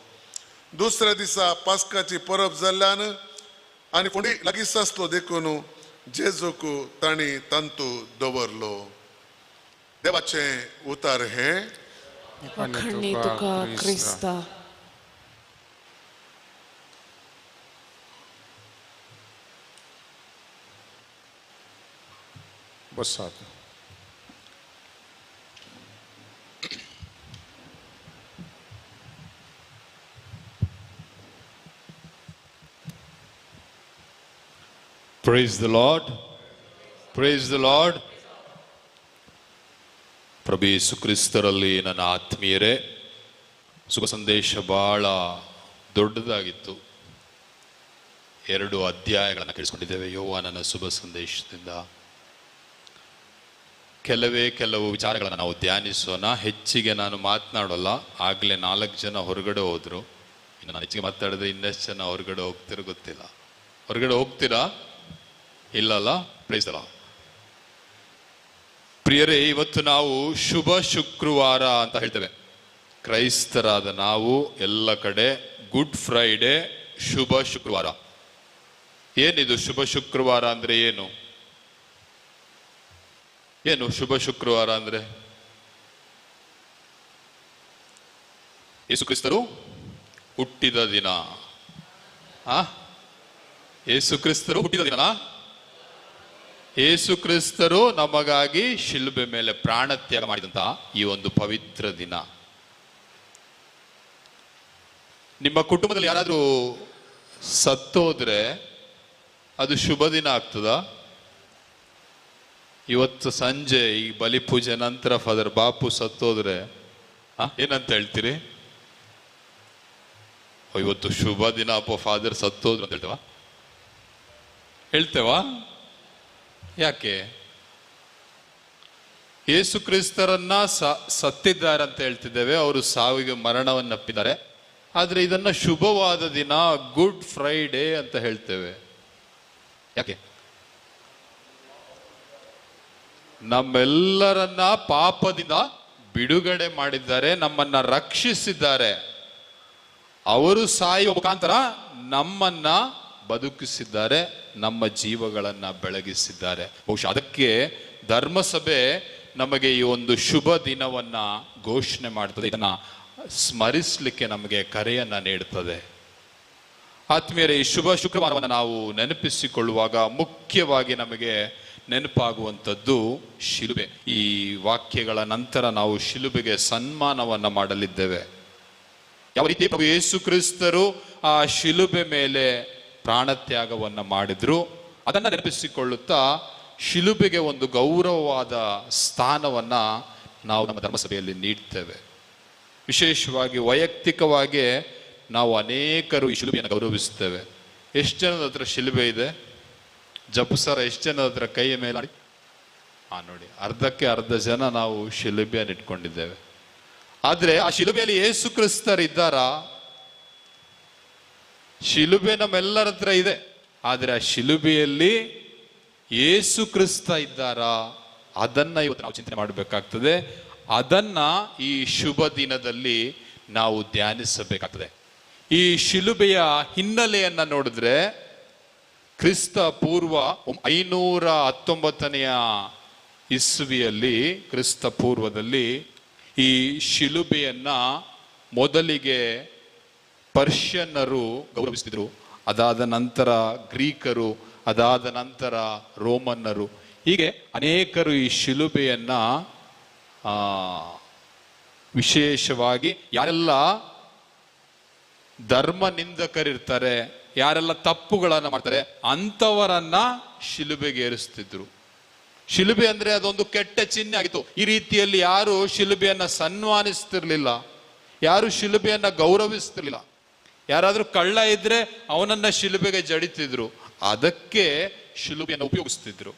G: दुसऱ्या दिसा पास्काची परब जाल्ल्यान आनी फोंडी लागींच आसलो देखून जेजूक तांणी तांतू दवरलो. देवाचें उतार हें.
E: वाखाणणी तुका क्रिस्ता.
B: बसात.
H: Praise the Lord. Praise the Lord. ಪ್ರಭು ಯೇಸು ಕ್ರಿಸ್ತರಲ್ಲಿ ನನ್ನ ಆತ್ಮೀಯರೇ, ಶುಭ ಸಂದೇಶ ಬಹಳ ದೊಡ್ಡದಾಗಿತ್ತು. 2 ಅಧ್ಯಾಯಗಳನ್ನು ಕೇಳಿಸ್ಕೊಂಡಿದ್ದೇವೆ ಯೋವಾನನ ಶುಭ ಸಂದೇಶದಿಂದ. ಕೆಲವು ವಿಚಾರಗಳನ್ನು ನಾವು ಧ್ಯಾನಿಸೋಣ. ಹೆಚ್ಚಿಗೆ ನಾನು ಮಾತನಾಡೋಲ್ಲ. ಆಗಲೇ 4 ಜನ ಹೊರಗಡೆ ಹೋದರು. ಇನ್ನು ನಾನು ಹೆಚ್ಚಿಗೆ ಮಾತಾಡಿದ್ರೆ ಇನ್ನಷ್ಟು ಜನ ಹೊರಗಡೆ ಹೋಗ್ತಿರೋ ಗೊತ್ತಿಲ್ಲ. ಹೊರಗಡೆ ಹೋಗ್ತೀರಾ? ಇಲ್ಲಲ್ಲ? Praise the lord. ಪ್ರಿಯರೇ, ಇವತ್ತು ನಾವು ಶುಭ ಶುಕ್ರವಾರ ಅಂತ ಹೇಳ್ತೇವೆ. ಕ್ರೈಸ್ತರಾದ ನಾವು ಎಲ್ಲ ಕಡೆ ಗುಡ್ ಫ್ರೈಡೆ, ಶುಭ ಶುಕ್ರವಾರ. ಏನಿದು ಶುಭ ಶುಕ್ರವಾರ ಅಂದ್ರೆ? ಏನು ಏನು ಶುಭ ಶುಕ್ರವಾರ ಅಂದ್ರೆ? ಯೇಸುಕ್ರಿಸ್ತರು ಹುಟ್ಟಿದ ದಿನ. ಯೇಸುಕ್ರಿಸ್ತರು ಹುಟ್ಟಿದ ದಿನ. ಯೇಸುಕ್ರಿಸ್ತರು ನಮಗಾಗಿ ಶಿಲುಬೆ ಮೇಲೆ ಪ್ರಾಣತ್ಯಾಗ ಮಾಡಿದಂತಹ ಈ ಒಂದು ಪವಿತ್ರ ದಿನ. ನಿಮ್ಮ ಕುಟುಂಬದಲ್ಲಿ ಯಾರಾದರೂ ಸತ್ತೋದ್ರೆ ಅದು ಶುಭ ದಿನ ಆಗ್ತದ? ಇವತ್ತು ಸಂಜೆ ಈ ಬಲಿಪೂಜೆ ನಂತರ ಫಾದರ್ ಬಾಪು ಸತ್ತೋದ್ರೆ ಏನಂತ ಹೇಳ್ತೀರಿ? ಇವತ್ತು ಶುಭ ದಿನ ಅಪ್ಪ, ಫಾದರ್ ಸತ್ತೋದ್ರು ಅಂತ ಹೇಳ್ತೇವಾ? ಹೇಳ್ತೇವಾ? ಯಾಕೆ? ಯೇಸು ಕ್ರಿಸ್ತರನ್ನ ಸತ್ತಿದ್ದಾರೆ ಅಂತ ಹೇಳ್ತಿದ್ದೇವೆ, ಅವರು ಸಾವಿಗೆ ಮರಣವನ್ನಪ್ಪಿದ್ದಾರೆ. ಆದ್ರೆ ಇದನ್ನ ಶುಭವಾದ ದಿನ, ಗುಡ್ ಫ್ರೈಡೆ ಅಂತ ಹೇಳ್ತೇವೆ. ಯಾಕೆ? ನಮ್ಮೆಲ್ಲರನ್ನ ಪಾಪದಿಂದ ಬಿಡುಗಡೆ ಮಾಡಿದ್ದಾರೆ, ನಮ್ಮನ್ನ ರಕ್ಷಿಸಿದ್ದಾರೆ. ಅವರು ಸಾಯುವ ಮುಖಾಂತರ ನಮ್ಮನ್ನ ಬದುಕಿಸಿದ್ದಾರೆ, ನಮ್ಮ ಜೀವಗಳನ್ನ ಬೆಳಗಿಸಿದ್ದಾರೆ. ಬಹುಶಃ ಅದಕ್ಕೆ ಧರ್ಮಸಭೆ ನಮಗೆ ಈ ಒಂದು ಶುಭ ದಿನವನ್ನ ಘೋಷಣೆ ಮಾಡ್ತದೆ, ಇದನ್ನ ಸ್ಮರಿಸಲಿಕ್ಕೆ ನಮಗೆ ಕರೆಯನ್ನ ನೀಡುತ್ತದೆ. ಆತ್ಮೀಯರೇ, ಈ ಶುಭ ಶುಕ್ರವಾರವನ್ನು ನಾವು ನೆನಪಿಸಿಕೊಳ್ಳುವಾಗ ಮುಖ್ಯವಾಗಿ ನಮಗೆ ನೆನಪಾಗುವಂಥದ್ದು ಶಿಲುಬೆ. ಈ ವಾಕ್ಯಗಳ ನಂತರ ನಾವು ಶಿಲುಬೆಗೆ ಸನ್ಮಾನವನ್ನು ಮಾಡಲಿದ್ದೇವೆ. ಯಾವ ರೀತಿ ಪ್ರಭು ಯೇಸು ಕ್ರಿಸ್ತರು ಆ ಶಿಲುಬೆ ಮೇಲೆ ಪ್ರಾಣತ್ಯಾಗವನ್ನು ಮಾಡಿದ್ರು, ಅದನ್ನು ನೆನಪಿಸಿಕೊಳ್ಳುತ್ತಾ ಶಿಲುಬೆಗೆ ಒಂದು ಗೌರವವಾದ ಸ್ಥಾನವನ್ನ ನಾವು ನಮ್ಮ ಧರ್ಮಸಭೆಯಲ್ಲಿ ನೀಡ್ತೇವೆ. ವಿಶೇಷವಾಗಿ ವೈಯಕ್ತಿಕವಾಗಿ ನಾವು ಅನೇಕರು ಈ ಶಿಲುಬೆಯನ್ನು ಗೌರವಿಸ್ತೇವೆ. ಎಷ್ಟು ಜನದ ಹತ್ರ ಶಿಲುಬೆ ಇದೆ? ಜಪಸರ ಎಷ್ಟು ಜನದ ಹತ್ರ ಕೈಯ ಮೇಲೆ? ನೋಡಿ, ಅರ್ಧಕ್ಕೆ ಅರ್ಧ ಜನ ನಾವು ಶಿಲುಬೆಯನ್ನು ಇಟ್ಕೊಂಡಿದ್ದೇವೆ. ಆದ್ರೆ ಆ ಶಿಲುಬೆಯಲ್ಲಿ ಯೇಸು ಕ್ರಿಸ್ತರಿದ್ದಾರಾ? ಶಿಲುಬೆ ನಮ್ಮೆಲ್ಲರ ಹತ್ರ ಇದೆ, ಆದ್ರೆ ಆ ಶಿಲುಬೆಯಲ್ಲಿ ಯೇಸು ಕ್ರಿಸ್ತ ಇದ್ದಾರಾ? ಅದನ್ನ ಇವತ್ತು ನಾವು ಚಿಂತನೆ ಮಾಡಬೇಕಾಗ್ತದೆ. ಅದನ್ನ ಈ ಶುಭ ದಿನದಲ್ಲಿ ನಾವು ಧ್ಯಾನಿಸಬೇಕಾಗ್ತದೆ. ಈ ಶಿಲುಬೆಯ ಹಿನ್ನೆಲೆಯನ್ನ ನೋಡಿದ್ರೆ ಕ್ರಿಸ್ತ ಪೂರ್ವ 519ನೇ ಇಸ್ವಿಯಲ್ಲಿ, ಕ್ರಿಸ್ತ ಪೂರ್ವದಲ್ಲಿ ಈ ಶಿಲುಬೆಯನ್ನ ಮೊದಲಿಗೆ ಪರ್ಷಿಯನ್ನರು ಗೌರವಿಸ್ತಿದ್ರು, ಅದಾದ ನಂತರ ಗ್ರೀಕರು, ಅದಾದ ನಂತರ ರೋಮನ್ನರು, ಹೀಗೆ ಅನೇಕರು ಈ ಶಿಲುಬೆಯನ್ನ ವಿಶೇಷವಾಗಿ ಯಾರೆಲ್ಲ ಧರ್ಮ ನಿಂದಕರಿರ್ತಾರೆ, ಯಾರೆಲ್ಲ ತಪ್ಪುಗಳನ್ನ ಮಾಡ್ತಾರೆ ಅಂಥವರನ್ನ ಶಿಲುಬೆಗೆ ಏರಿಸ್ತಿದ್ರು. ಶಿಲುಬೆ ಅಂದ್ರೆ ಅದೊಂದು ಕೆಟ್ಟ ಚಿಹ್ನೆ ಆಗಿತ್ತು. ಈ ರೀತಿಯಲ್ಲಿ ಯಾರು ಶಿಲುಬೆಯನ್ನ ಸನ್ಮಾನಿಸ್ತಿರ್ಲಿಲ್ಲ, ಯಾರು ಶಿಲುಬೆಯನ್ನ ಗೌರವಿಸ್ತಿರ್ಲಿಲ್ಲ. ಯಾರಾದ್ರೂ ಕಳ್ಳ ಇದ್ರೆ ಅವನನ್ನ ಶಿಲುಬೆಗೆ ಜಡಿತಿದ್ರು, ಅದಕ್ಕೆ ಶಿಲುಬೆಯನ್ನು ಉಪಯೋಗಿಸ್ತಿದ್ರು.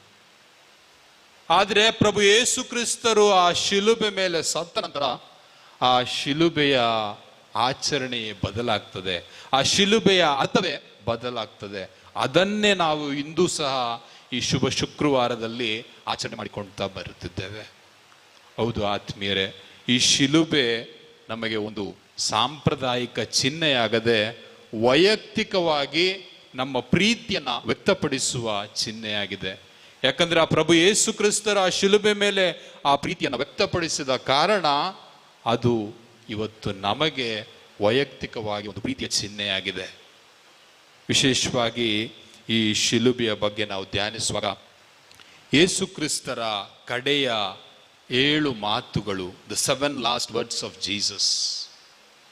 H: ಆದ್ರೆ ಪ್ರಭು ಯೇಸು ಕ್ರಿಸ್ತರು ಆ ಶಿಲುಬೆ ಮೇಲೆ ಸತ್ತ ನಂತರ ಆ ಶಿಲುಬೆಯ ಆಚರಣೆಯೇ ಬದಲಾಗ್ತದೆ, ಆ ಶಿಲುಬೆಯ ಅರ್ಥವೇ ಬದಲಾಗ್ತದೆ. ಅದನ್ನೇ ನಾವು ಇಂದು ಸಹ ಈ ಶುಭ ಶುಕ್ರವಾರದಲ್ಲಿ ಆಚರಣೆ ಮಾಡಿಕೊಳ್ತಾ ಬರುತ್ತಿದ್ದೇವೆ. ಹೌದು ಆತ್ಮೀಯರೇ, ಈ ಶಿಲುಬೆ ನಮಗೆ ಒಂದು ಸಾಂಪ್ರದಾಯಿಕ ಚಿಹ್ನೆಯಾಗದೆ ವೈಯಕ್ತಿಕವಾಗಿ ನಮ್ಮ ಪ್ರೀತಿಯನ್ನ ವ್ಯಕ್ತಪಡಿಸುವ ಚಿಹ್ನೆಯಾಗಿದೆ. ಯಾಕಂದ್ರೆ ಆ ಪ್ರಭು ಯೇಸು ಕ್ರಿಸ್ತರ ಆ ಶಿಲುಬೆ ಮೇಲೆ ಆ ಪ್ರೀತಿಯನ್ನು ವ್ಯಕ್ತಪಡಿಸಿದ ಕಾರಣ ಅದು ಇವತ್ತು ನಮಗೆ ವೈಯಕ್ತಿಕವಾಗಿ ಒಂದು ಪ್ರೀತಿಯ ಚಿಹ್ನೆಯಾಗಿದೆ. ವಿಶೇಷವಾಗಿ ಈ ಶಿಲುಬೆಯ ಬಗ್ಗೆ ನಾವು ಧ್ಯಾನಿಸುವಾಗ ಯೇಸು ಕ್ರಿಸ್ತರ ಕಡೆಯ 7 ಮಾತುಗಳು, the 7 last words of Jesus,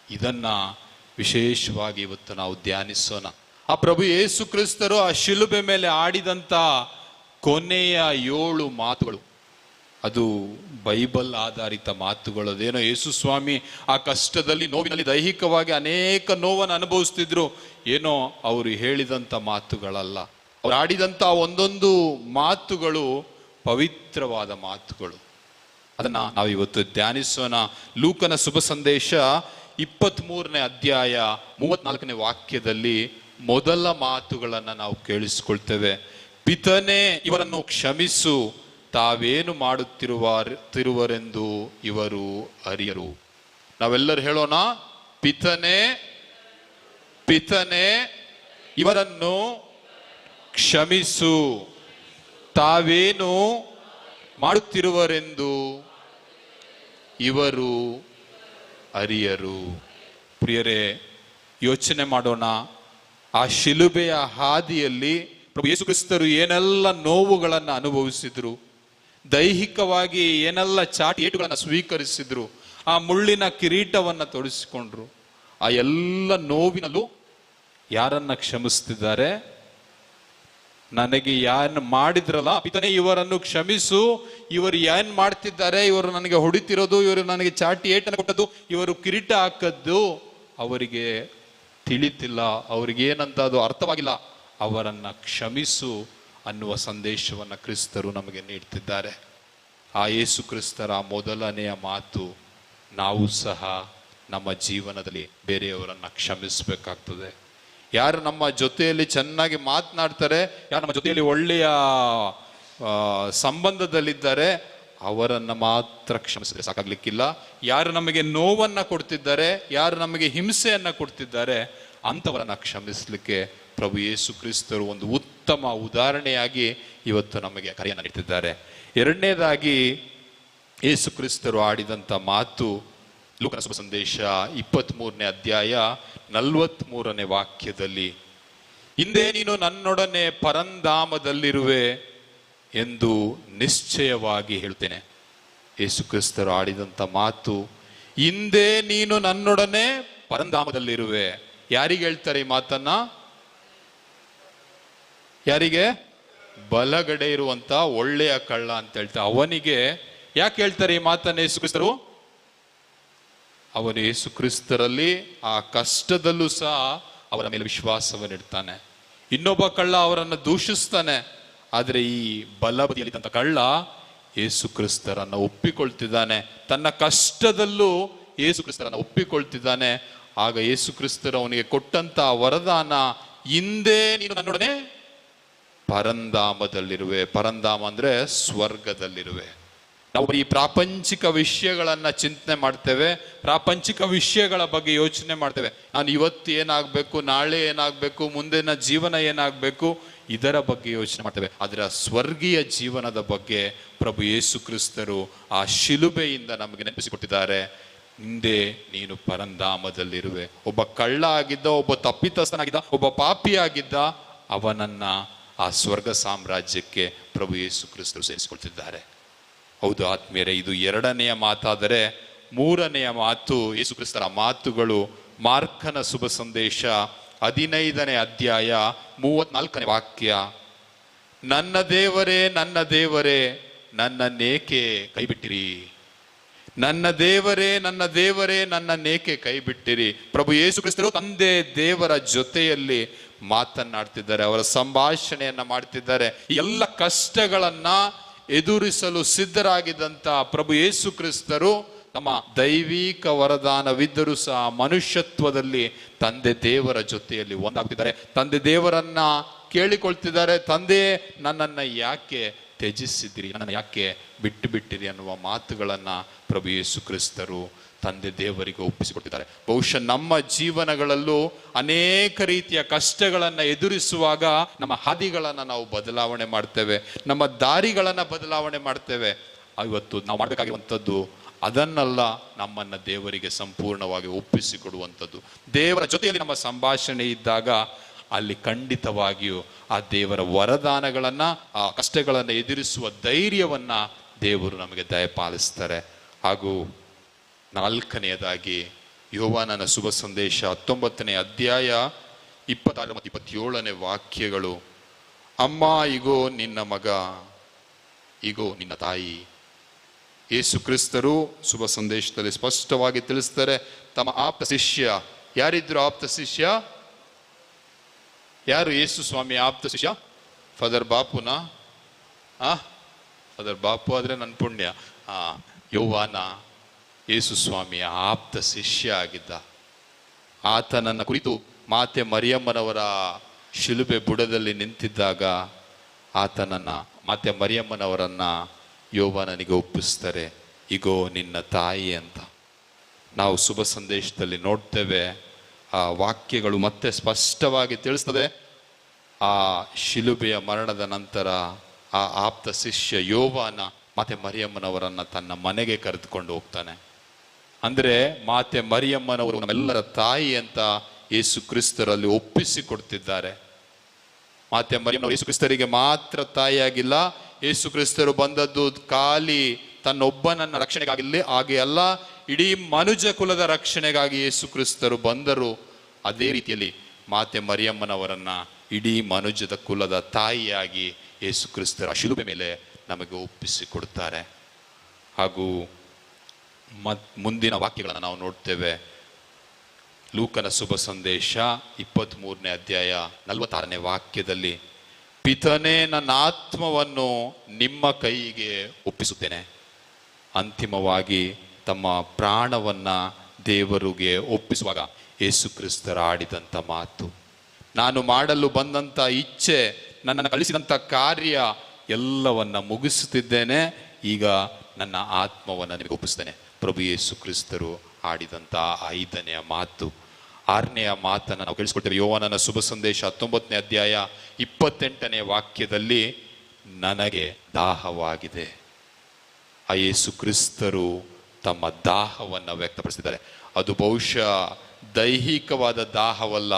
H: ಇದನ್ನ ವಿಶೇಷವಾಗಿ ಇವತ್ತು ನಾವು ಧ್ಯಾನಿಸೋಣ. ಆ ಪ್ರಭು ಯೇಸು ಕ್ರಿಸ್ತರು ಆ ಶಿಲುಬೆ ಮೇಲೆ ಆಡಿದಂಥ ಕೊನೆಯ 7 ಮಾತುಗಳು, ಅದು ಬೈಬಲ್ ಆಧಾರಿತ ಮಾತುಗಳು. ಅದೇನೋ ಯೇಸು ಸ್ವಾಮಿ ಆ ಕಷ್ಟದಲ್ಲಿ, ನೋವಿನಲ್ಲಿ, ದೈಹಿಕವಾಗಿ ಅನೇಕ ನೋವನ್ನು ಅನುಭವಿಸ್ತಿದ್ರು, ಏನೋ ಅವರು ಹೇಳಿದಂಥ ಮಾತುಗಳಲ್ಲ. ಅವ್ರು ಆಡಿದಂಥ ಒಂದೊಂದು ಮಾತುಗಳು ಪವಿತ್ರವಾದ ಮಾತುಗಳು. ಅದನ್ನು ನಾವಿವತ್ತು ಧ್ಯಾನಿಸೋಣ. ಲೂಕನ ಶುಭ ಸಂದೇಶ 23ನೇ ಅಧ್ಯಾಯ 34ನೇ ವಾಕ್ಯದಲ್ಲಿ ಮೊದಲ ಮಾತುಗಳನ್ನು ನಾವು ಕೇಳಿಸಿಕೊಳ್ತೇವೆ. ಪಿತನೇ, ಇವರನ್ನು ಕ್ಷಮಿಸು, ತಾವೇನು ಮಾಡುತ್ತಿರುವರೆಂದು ಇವರು ಅರಿಯರು. ನಾವೆಲ್ಲರೂ ಹೇಳೋಣ, ಪಿತನೇ, ಪಿತನೇ, ಇವರನ್ನು ಕ್ಷಮಿಸು, ತಾವೇನು ಮಾಡುತ್ತಿರುವರೆಂದು ಇವರು ಅರಿಯರು. ಪ್ರಿಯರೇ, ಯೋಚನೆ ಮಾಡೋಣ. ಆ ಶಿಲುಬೆಯ ಹಾದಿಯಲ್ಲಿ ಪ್ರಭು ಯೇಸು ಕ್ರಿಸ್ತರು ಏನೆಲ್ಲ ನೋವುಗಳನ್ನು ಅನುಭವಿಸಿದ್ರು, ದೈಹಿಕವಾಗಿ ಏನೆಲ್ಲ ಚಾಟಿ ಏಟುಗಳನ್ನು ಸ್ವೀಕರಿಸಿದ್ರು, ಆ ಮುಳ್ಳಿನ ಕಿರೀಟವನ್ನು ತೊಡಿಸಿಕೊಂಡ್ರು, ಆ ಎಲ್ಲ ನೋವಿನಲ್ಲೂ ಯಾರನ್ನ ಕ್ಷಮಿಸ್ತಿದ್ದಾರೆ? ನನಗೆ ಯಾರನ್ನು ಮಾಡಿದ್ರಲ್ಲ, ಪಿತನೇ ಇವರನ್ನು ಕ್ಷಮಿಸು, ಇವರು ಏನ್ ಮಾಡ್ತಿದ್ದಾರೆ, ಇವರು ನನಗೆ ಹೊಡಿತಿರೋದು, ಇವರು ನನಗೆ ಚಾಟಿ ಏಟನ್ನು ಕೊಟ್ಟದ್ದು, ಇವರು ಕಿರೀಟ ಹಾಕದ್ದು ಅವರಿಗೆ ತಿಳಿತಿಲ್ಲ, ಅವ್ರಿಗೆ ಏನಂತ ಅದು ಅರ್ಥವಾಗಿಲ್ಲ, ಅವರನ್ನ ಕ್ಷಮಿಸು ಅನ್ನುವ ಸಂದೇಶವನ್ನು ಕ್ರಿಸ್ತರು ನಮಗೆ ನೀಡ್ತಿದ್ದಾರೆ. ಆ ಯೇಸು ಕ್ರಿಸ್ತರ ಮೊದಲನೆಯ ಮಾತು, ನಾವು ಸಹ ನಮ್ಮ ಜೀವನದಲ್ಲಿ ಬೇರೆಯವರನ್ನ ಕ್ಷಮಿಸಬೇಕಾಗ್ತದೆ. ಯಾರು ನಮ್ಮ ಜೊತೆಯಲ್ಲಿ ಚೆನ್ನಾಗಿ ಮಾತನಾಡ್ತಾರೆ, ಯಾರು ನಮ್ಮ ಜೊತೆಯಲ್ಲಿ ಒಳ್ಳೆಯ ಸಂಬಂಧದಲ್ಲಿದ್ದಾರೆ, ಅವರನ್ನು ಮಾತ್ರ ಕ್ಷಮಿಸಿದ್ರೆ ಸಾಕಾಗ್ಲಿಕ್ಕಿಲ್ಲ. ಯಾರು ನಮಗೆ ನೋವನ್ನು ಕೊಡ್ತಿದ್ದಾರೆ, ಯಾರು ನಮಗೆ ಹಿಂಸೆಯನ್ನು ಕೊಡ್ತಿದ್ದಾರೆ, ಅಂಥವರನ್ನು ಕ್ಷಮಿಸಲಿಕ್ಕೆ ಪ್ರಭು ಯೇಸು ಕ್ರಿಸ್ತರು ಒಂದು ಉತ್ತಮ ಉದಾಹರಣೆಯಾಗಿ ಇವತ್ತು ನಮಗೆ ಕರೆಯನ್ನು ನೀಡ್ತಿದ್ದಾರೆ. ಎರಡನೇದಾಗಿ ಯೇಸು ಕ್ರಿಸ್ತರು ಆಡಿದಂಥ ಮಾತು ಲೂಕನ ಶುಭ ಸಂದೇಶ 23ನೇ ಅಧ್ಯಾಯ 43ನೇ ವಾಕ್ಯದಲ್ಲಿ, ಹಿಂದೆ ನೀನು ನನ್ನೊಡನೆ ಪರಂಧಾಮದಲ್ಲಿರುವೆ ಎಂದು ನಿಶ್ಚಯವಾಗಿ ಹೇಳ್ತೇನೆ. ಯೇಸು ಕ್ರಿಸ್ತರು ಆಡಿದಂಥ ಮಾತು, ಹಿಂದೆ ನೀನು ನನ್ನೊಡನೆ ಪರಂಧಾಮದಲ್ಲಿರುವೆ. ಯಾರಿಗೆ ಹೇಳ್ತಾರೆ ಈ ಮಾತನ್ನ? ಯಾರಿಗೆ? ಬಲಗಡೆ ಇರುವಂತ ಒಳ್ಳೆಯ ಕಳ್ಳ ಅಂತ ಹೇಳ್ತಾರೆ ಅವನಿಗೆ. ಯಾಕೆ ಹೇಳ್ತಾರೆ ಈ ಮಾತನ್ನ ಯೇಸು ಕ್ರಿಸ್ತರು? ಅವನು ಯೇಸು ಕ್ರಿಸ್ತರಲ್ಲಿ ಆ ಕಷ್ಟದಲ್ಲೂ ಸಹ ಅವರ ಮೇಲೆ ವಿಶ್ವಾಸವನ್ನಿಡ್ತಾನೆ. ಇನ್ನೊಬ್ಬ ಕಳ್ಳ ಅವರನ್ನು ದೂಷಿಸ್ತಾನೆ, ಆದರೆ ಈ ಬಲಬದಿಯಲ್ಲಿದ್ದಂಥ ಕಳ್ಳ ಯೇಸು ಕ್ರಿಸ್ತರನ್ನು ಒಪ್ಪಿಕೊಳ್ತಿದ್ದಾನೆ. ತನ್ನ ಕಷ್ಟದಲ್ಲೂ ಯೇಸು ಕ್ರಿಸ್ತರನ್ನು ಒಪ್ಪಿಕೊಳ್ತಿದ್ದಾನೆ. ಆಗ ಯೇಸು ಕ್ರಿಸ್ತರು ಅವನಿಗೆ ಕೊಟ್ಟಂತ ವರದಾನ, ಹಿಂದೆ ನೀನು ನನ್ನೊಡನೆ ಪರಂಧಾಮದಲ್ಲಿರುವೆ. ಪರಂಧಾಮ ಅಂದ್ರೆ ಸ್ವರ್ಗದಲ್ಲಿರುವೆ. ನಾವು ಈ ಪ್ರಾಪಂಚಿಕ ವಿಷಯಗಳನ್ನ ಚಿಂತನೆ ಮಾಡ್ತೇವೆ, ಪ್ರಾಪಂಚಿಕ ವಿಷಯಗಳ ಬಗ್ಗೆ ಯೋಚನೆ ಮಾಡ್ತೇವೆ. ನಾನು ಇವತ್ತು ಏನಾಗಬೇಕು, ನಾಳೆ ಏನಾಗಬೇಕು, ಮುಂದಿನ ಜೀವನ ಏನಾಗಬೇಕು, ಇದರ ಬಗ್ಗೆ ಯೋಚನೆ ಮಾಡ್ತೇವೆ. ಆದರೆ ಸ್ವರ್ಗೀಯ ಜೀವನದ ಬಗ್ಗೆ ಪ್ರಭು ಯೇಸು ಕ್ರಿಸ್ತರು ಆ ಶಿಲುಬೆಯಿಂದ ನಮಗೆ ನೆನಪಿಸಿಕೊಟ್ಟಿದ್ದಾರೆ. ಹಿಂದೆ ನೀನು ಪರಂಧಾಮದಲ್ಲಿರುವೆ. ಒಬ್ಬ ಕಳ್ಳ ಆಗಿದ್ದ, ಒಬ್ಬ ತಪ್ಪಿತಸ್ಥನಾಗಿದ್ದ, ಒಬ್ಬ ಪಾಪಿಯಾಗಿದ್ದ, ಅವನನ್ನ ಆ ಸ್ವರ್ಗ ಸಾಮ್ರಾಜ್ಯಕ್ಕೆ ಪ್ರಭು ಯೇಸು ಕ್ರಿಸ್ತರು ಸೇರಿಸಿಕೊಳ್ತಿದ್ದಾರೆ. ಹೌದು ಆತ್ಮೀಯರೇ, ಇದು ಎರಡನೆಯ ಮಾತಾದರೆ ಮೂರನೆಯ ಮಾತು ಯೇಸು ಕ್ರಿಸ್ತರ ಮಾತುಗಳು ಮಾರ್ಕನ ಶುಭ ಸಂದೇಶ 15ನೇ ಅಧ್ಯಾಯ 34ನೇ ವಾಕ್ಯ, ನನ್ನ ದೇವರೇ ನನ್ನ ದೇವರೇ ನನ್ನನ್ನೇಕೆ ಕೈಬಿಟ್ಟಿರಿ, ನನ್ನ ದೇವರೇ ನನ್ನ ದೇವರೇ ನನ್ನನ್ನೇಕೆ ಕೈಬಿಟ್ಟಿರಿ. ಪ್ರಭು ಯೇಸು ಕ್ರಿಸ್ತರು ತಂದೆ ದೇವರ ಜೊತೆಯಲ್ಲಿ ಮಾತನ್ನಾಡ್ತಿದ್ದಾರೆ, ಅವರ ಸಂಭಾಷಣೆಯನ್ನ ಮಾಡ್ತಿದ್ದಾರೆ. ಎಲ್ಲ ಕಷ್ಟಗಳನ್ನ ಎದುರಿಸಲು ಸಿದ್ಧರಾಗಿದ್ದಂಥ ಪ್ರಭು ಯೇಸು ಕ್ರಿಸ್ತರು ತಮ್ಮ ದೈವಿಕ ವರದಾನವಿದ್ದರೂ ಸಹ ಮನುಷ್ಯತ್ವದಲ್ಲಿ ತಂದೆ ದೇವರ ಜೊತೆಯಲ್ಲಿ ಒಂದಾಗ್ತಿದ್ದಾರೆ. ತಂದೆ ದೇವರನ್ನ ಕೇಳಿಕೊಳ್ತಿದ್ದಾರೆ, ತಂದೆ ನನ್ನನ್ನು ಯಾಕೆ ತ್ಯಜಿಸಿದಿರಿ, ನನ್ನನ್ನು ಯಾಕೆ ಬಿಟ್ಟು ಬಿಟ್ಟಿರಿ ಅನ್ನುವ ಮಾತುಗಳನ್ನು ಪ್ರಭು ಯೇಸು ಕ್ರಿಸ್ತರು ತಂದೆ ದೇವರಿಗೆ ಒಪ್ಪಿಸಿಕೊಟ್ಟಿದ್ದಾರೆ. ಬಹುಶಃ ನಮ್ಮ ಜೀವನಗಳಲ್ಲೂ ಅನೇಕ ರೀತಿಯ ಕಷ್ಟಗಳನ್ನು ಎದುರಿಸುವಾಗ ನಮ್ಮ ಹಾದಿಗಳನ್ನು ನಾವು ಬದಲಾವಣೆ ಮಾಡ್ತೇವೆ, ನಮ್ಮ ದಾರಿಗಳನ್ನು ಬದಲಾವಣೆ ಮಾಡ್ತೇವೆ. ಇವತ್ತು ನಾವು ಮಾಡಬೇಕಾಗಿರುವಂಥದ್ದು ಅದನ್ನೆಲ್ಲ, ನಮ್ಮನ್ನು ದೇವರಿಗೆ ಸಂಪೂರ್ಣವಾಗಿ ಒಪ್ಪಿಸಿಕೊಡುವಂಥದ್ದು. ದೇವರ ಜೊತೆಯಲ್ಲಿ ನಮ್ಮ ಸಂಭಾಷಣೆ ಇದ್ದಾಗ ಅಲ್ಲಿ ಖಂಡಿತವಾಗಿಯೂ ಆ ದೇವರ ವರದಾನಗಳನ್ನು, ಆ ಕಷ್ಟಗಳನ್ನು ಎದುರಿಸುವ ಧೈರ್ಯವನ್ನು ದೇವರು ನಮಗೆ ದಯಪಾಲಿಸ್ತಾರೆ. ಹಾಗೂ ನಾಲ್ಕನೆಯದಾಗಿ ಯೋವಾನನ ಶುಭ ಸಂದೇಶ 19ನೇ ಅಧ್ಯಾಯ 26 ಮತ್ತು 27ನೇ ವಾಕ್ಯಗಳು. ಅಮ್ಮ, ಇಗೋ ನಿನ್ನ ಮಗ, ಇಗೋ ನಿನ್ನ ತಾಯಿ. ಯೇಸು ಕ್ರಿಸ್ತರು ಶುಭ ಸಂದೇಶದಲ್ಲಿ ಸ್ಪಷ್ಟವಾಗಿ ತಿಳಿಸ್ತಾರೆ, ತಮ್ಮ ಆಪ್ತ ಶಿಷ್ಯ ಯಾರಿದ್ರು? ಆಪ್ತ ಶಿಷ್ಯ ಯಾರು? ಯೇಸು ಸ್ವಾಮಿ ಆಪ್ತ ಶಿಷ್ಯ ಫಾದರ್ ಬಾಪುನಾ? ಫಾದರ್ ಬಾಪು ಆದರೆ ನನ್ನ ಪುಣ್ಯ. ಯೋವಾನ ಯೇಸು ಸ್ವಾಮಿಯ ಆಪ್ತ ಶಿಷ್ಯ ಆಗಿದ್ದ. ಆತನನ್ನ ಕುರಿತು ಮಾತೆ ಮರಿಯಮ್ಮನವರ ಶಿಲುಬೆ ಬುಡದಲ್ಲಿ ನಿಂತಿದ್ದಾಗ ಆತನನ್ನ, ಮಾತೆ ಮರಿಯಮ್ಮನವರನ್ನ ಯೋವಾನನಿಗೆ ಒಪ್ಪಿಸ್ತಾರೆ, ಇಗೋ ನಿನ್ನ ತಾಯಿ ಅಂತ. ನಾವು ಶುಭ ಸಂದೇಶದಲ್ಲಿ ನೋಡ್ತೇವೆ, ಆ ವಾಕ್ಯಗಳು ಮತ್ತೆ ಸ್ಪಷ್ಟವಾಗಿ ತಿಳಿಸ್ತದೆ. ಆ ಶಿಲುಬೆಯ ಮರಣದ ನಂತರ ಆ ಆಪ್ತ ಶಿಷ್ಯ ಯೋವಾನ ಮಾತೆ ಮರಿಯಮ್ಮನವರನ್ನ ತನ್ನ ಮನೆಗೆ ಕರೆದುಕೊಂಡು ಹೋಗ್ತಾನೆ. ಅಂದರೆ ಮಾತೆ ಮರಿಯಮ್ಮನವರು ನಮ್ಮೆಲ್ಲರ ತಾಯಿ ಅಂತ ಯೇಸು ಕ್ರಿಸ್ತರಲ್ಲಿ ಒಪ್ಪಿಸಿಕೊಡ್ತಿದ್ದಾರೆ. ಮಾತೆ ಮರಿಯಮ್ಮನವರು ಯೇಸು ಕ್ರಿಸ್ತರಿಗೆ ಮಾತ್ರ ತಾಯಿಯಾಗಿಲ್ಲ. ಯೇಸು ಕ್ರಿಸ್ತರು ಬಂದದ್ದು ಖಾಲಿ ತನ್ನೊಬ್ಬನನ್ನ ರಕ್ಷಣೆಗಾಗಿಲ್ಲ, ಹಾಗೆ ಅಲ್ಲ, ಇಡೀ ಮನುಜ ಕುಲದ ರಕ್ಷಣೆಗಾಗಿ ಯೇಸು ಕ್ರಿಸ್ತರು ಬಂದರು. ಅದೇ ರೀತಿಯಲ್ಲಿ ಮಾತೆ ಮರಿಯಮ್ಮನವರನ್ನ ಇಡೀ ಮನುಜದ ಕುಲದ ತಾಯಿಯಾಗಿ ಯೇಸು ಕ್ರಿಸ್ತರ ಶಿಲುಬೆ ಮೇಲೆ ನಮಗೆ ಒಪ್ಪಿಸಿಕೊಡ್ತಾರೆ. ಹಾಗೂ ಮುಂದಿನ ವಾಕ್ಯಗಳನ್ನು ನಾವು ನೋಡ್ತೇವೆ. ಲೂಕನ ಶುಭ ಸಂದೇಶ 23ನೇ ಅಧ್ಯಾಯ 46ನೇ ವಾಕ್ಯದಲ್ಲಿ, ಪಿತನೇ ನನ್ನ ಆತ್ಮವನ್ನು ನಿಮ್ಮ ಕೈಗೆ ಒಪ್ಪಿಸುತ್ತೇನೆ. ಅಂತಿಮವಾಗಿ ತಮ್ಮ ಪ್ರಾಣವನ್ನು ದೇವರಿಗೆ ಒಪ್ಪಿಸುವಾಗ ಯೇಸು ಕ್ರಿಸ್ತರ ಆಡಿದಂಥ ಮಾತು, ನಾನು ಮಾಡಲು ಬಂದಂಥ ಇಚ್ಛೆ, ನನ್ನನ್ನು ಕಳಿಸಿದಂಥ ಕಾರ್ಯ ಎಲ್ಲವನ್ನ ಮುಗಿಸುತ್ತಿದ್ದೇನೆ, ಈಗ ನನ್ನ ಆತ್ಮವನ್ನು ನಿಮಗೆ ಒಪ್ಪಿಸ್ತೇನೆ. ಪ್ರಭು ಯೇಸು ಕ್ರಿಸ್ತರು ಆಡಿದಂಥ 5ನೆಯ ಮಾತು. 6ನೆಯ ಮಾತನ್ನು ನಾವು ಕೇಳಿಸ್ಕೊಳ್ತೇವೆ ಯೋವಾನನ ಶುಭ ಸಂದೇಶ 19ನೇ ಅಧ್ಯಾಯ 28ನೇ ವಾಕ್ಯದಲ್ಲಿ, ನನಗೆ ದಾಹವಾಗಿದೆ. ಆ ಯೇಸು ಕ್ರಿಸ್ತರು ತಮ್ಮ ದಾಹವನ್ನು ವ್ಯಕ್ತಪಡಿಸಿದ್ದಾರೆ. ಅದು ಬಹುಶಃ ದೈಹಿಕವಾದ ದಾಹವಲ್ಲ,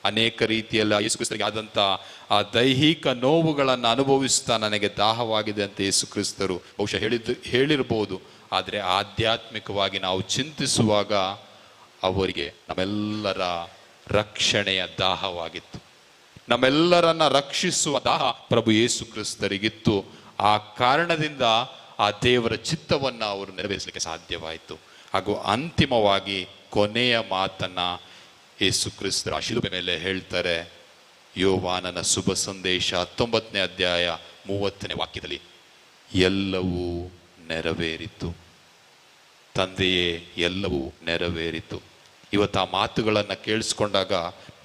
H: ಅನೇಕ ರೀತಿಯಲ್ಲಿ ಯೇಸು ಕ್ರಿಸ್ತರಿಗೆ ಆದಂಥ ಆ ದೈಹಿಕ ನೋವುಗಳನ್ನು ಅನುಭವಿಸ್ತಾ ನನಗೆ ದಾಹವಾಗಿದೆ ಅಂತ ಯೇಸು ಕ್ರಿಸ್ತರು ಬಹುಶಃ ಹೇಳಿರ್ಬೋದು. ಆದರೆ ಆಧ್ಯಾತ್ಮಿಕವಾಗಿ ನಾವು ಚಿಂತಿಸುವಾಗ ಅವರಿಗೆ ನಮ್ಮೆಲ್ಲರ ರಕ್ಷಣೆಯ ದಾಹವಾಗಿತ್ತು. ನಮ್ಮೆಲ್ಲರನ್ನ ರಕ್ಷಿಸುವ ದಾಹ ಪ್ರಭು ಯೇಸು ಕ್ರಿಸ್ತರಿಗಿತ್ತು. ಆ ಕಾರಣದಿಂದ ಆ ದೇವರ ಚಿತ್ತವನ್ನು ಅವರು ನೆರವೇರಿಸಲಿಕ್ಕೆ ಸಾಧ್ಯವಾಯಿತು. ಹಾಗೂ ಅಂತಿಮವಾಗಿ ಕೊನೆಯ ಮಾತನ್ನ ಯೇಸು ಕ್ರಿಸ್ತರ ಶಿಲುಬೆ ಮೇಲೆ ಹೇಳ್ತಾರೆ. ಯೋವಾನನ ಶುಭ ಸಂದೇಶ 19ನೇ ಅಧ್ಯಾಯ 30ನೇ ವಾಕ್ಯದಲ್ಲಿ, ಎಲ್ಲವೂ ನೆರವೇರಿತು ತಂದೆಯೇ, ಎಲ್ಲವೂ ನೆರವೇರಿತು. ಇವತ್ತು ಆ ಮಾತುಗಳನ್ನು ಕೇಳಿಸ್ಕೊಂಡಾಗ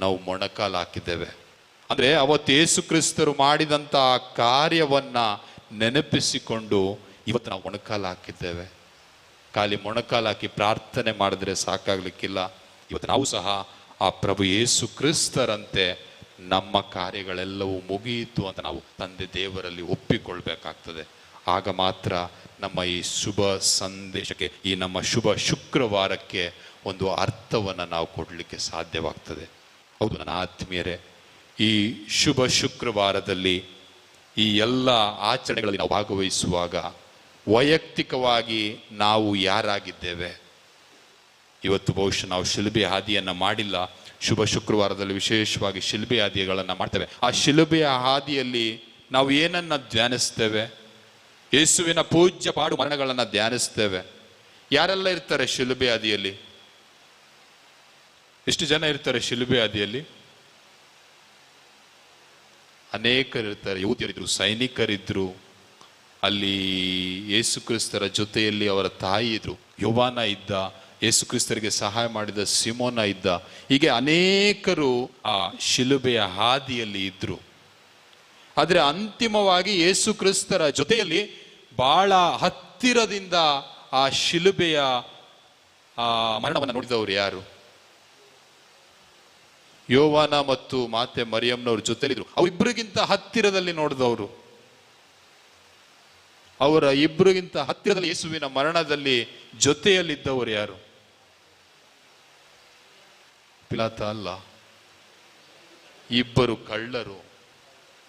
H: ನಾವು ಮೊಣಕಾಲು ಹಾಕಿದ್ದೇವೆ. ಅಂದರೆ ಅವತ್ತು ಯೇಸು ಕ್ರಿಸ್ತರು ಮಾಡಿದಂಥ ಕಾರ್ಯವನ್ನ ನೆನಪಿಸಿಕೊಂಡು ಇವತ್ತು ನಾವು ಮೊಣಕಾಲು ಹಾಕಿದ್ದೇವೆ. ಖಾಲಿ ಮೊಣಕಾಲು ಹಾಕಿ ಪ್ರಾರ್ಥನೆ ಮಾಡಿದ್ರೆ ಸಾಕಾಗ್ಲಿಕ್ಕಿಲ್ಲ. ಇವತ್ತು ನಾವು ಸಹ ಆ ಪ್ರಭು ಯೇಸು ಕ್ರಿಸ್ತರಂತೆ ನಮ್ಮ ಕಾರ್ಯಗಳೆಲ್ಲವೂ ಮುಗಿಯಿತು ಅಂತ ನಾವು ತಂದೆ ದೇವರಲ್ಲಿ ಒಪ್ಪಿಕೊಳ್ಬೇಕಾಗ್ತದೆ. ಆಗ ಮಾತ್ರ ನಮ್ಮ ಈ ಶುಭ ಸಂದೇಶಕ್ಕೆ, ಈ ನಮ್ಮ ಶುಭ ಶುಕ್ರವಾರಕ್ಕೆ ಒಂದು ಅರ್ಥವನ್ನು ನಾವು ಕೊಡಲಿಕ್ಕೆ ಸಾಧ್ಯವಾಗ್ತದೆ. ಹೌದು ನನ್ನ ಆತ್ಮೀಯರೇ, ಈ ಶುಭ ಶುಕ್ರವಾರದಲ್ಲಿ ಈ ಎಲ್ಲ ಆಚರಣೆಗಳಲ್ಲಿ ನಾವು ಭಾಗವಹಿಸುವಾಗ ವೈಯಕ್ತಿಕವಾಗಿ ನಾವು ಯಾರಾಗಿದ್ದೇವೆ? ಇವತ್ತು ಬಹುಶಃ ನಾವು ಶಿಲುಬೆ ಹಾದಿಯನ್ನು ಮಾಡಿಲ್ಲ. ಶುಭ ಶುಕ್ರವಾರದಲ್ಲಿ ವಿಶೇಷವಾಗಿ ಶಿಲುಬೆ ಹಾದಿಗಳನ್ನು ಮಾಡ್ತೇವೆ. ಆ ಶಿಲುಬೆಯ ಹಾದಿಯಲ್ಲಿ ನಾವು ಏನನ್ನ ಧ್ಯಾನಿಸ್ತೇವೆ? ಯೇಸುವಿನ ಪೂಜ್ಯ ಪಾಡು ಮರಣಗಳನ್ನು ಧ್ಯಾನಿಸ್ತೇವೆ. ಯಾರೆಲ್ಲ ಇರ್ತಾರೆ ಶಿಲುಬೆ ಹಾದಿಯಲ್ಲಿ? ಎಷ್ಟು ಜನ ಇರ್ತಾರೆ ಶಿಲುಬೆ ಹಾದಿಯಲ್ಲಿ? ಅನೇಕರಿರ್ತಾರೆ. ಯಹೂದ್ಯರಿದ್ರು, ಸೈನಿಕರಿದ್ರು, ಅಲ್ಲಿ ಯೇಸು ಕ್ರಿಸ್ತರ ಜೊತೆಯಲ್ಲಿ ಅವರ ತಾಯಿ ಇದ್ರು, ಯೋವಾನ ಇದ್ದ, ಯೇಸು ಕ್ರಿಸ್ತರಿಗೆ ಸಹಾಯ ಮಾಡಿದ ಸಿಮೋನ ಇದ್ದ, ಹೀಗೆ ಅನೇಕರು ಆ ಶಿಲುಬೆಯ ಹಾದಿಯಲ್ಲಿ ಇದ್ರು. ಆದರೆ ಅಂತಿಮವಾಗಿ ಯೇಸು ಕ್ರಿಸ್ತರ ಜೊತೆಯಲ್ಲಿ ಬಹಳ ಹತ್ತಿರದಿಂದ ಆ ಶಿಲುಬೆಯ ಆ ಮರಣವನ್ನು ನೋಡಿದವರು ಯಾರು? ಯೋವಾನ ಮತ್ತು ಮಾತೆ ಮರಿಯಮ್ನವ್ರ ಜೊತೆಲಿದ್ರು. ಅವರಿಬ್ಬರಿಗಿಂತ ಹತ್ತಿರದಲ್ಲಿ ನೋಡಿದವರು, ಅವರ ಇಬ್ಬರಿಗಿಂತ ಹತ್ತಿರದಲ್ಲಿ ಯೇಸುವಿನ ಮರಣದಲ್ಲಿ ಜೊತೆಯಲ್ಲಿದ್ದವರು ಯಾರು? ಪಿಲಾತ ಅಲ್ಲ, ಇಬ್ಬರು ಕಳ್ಳರು.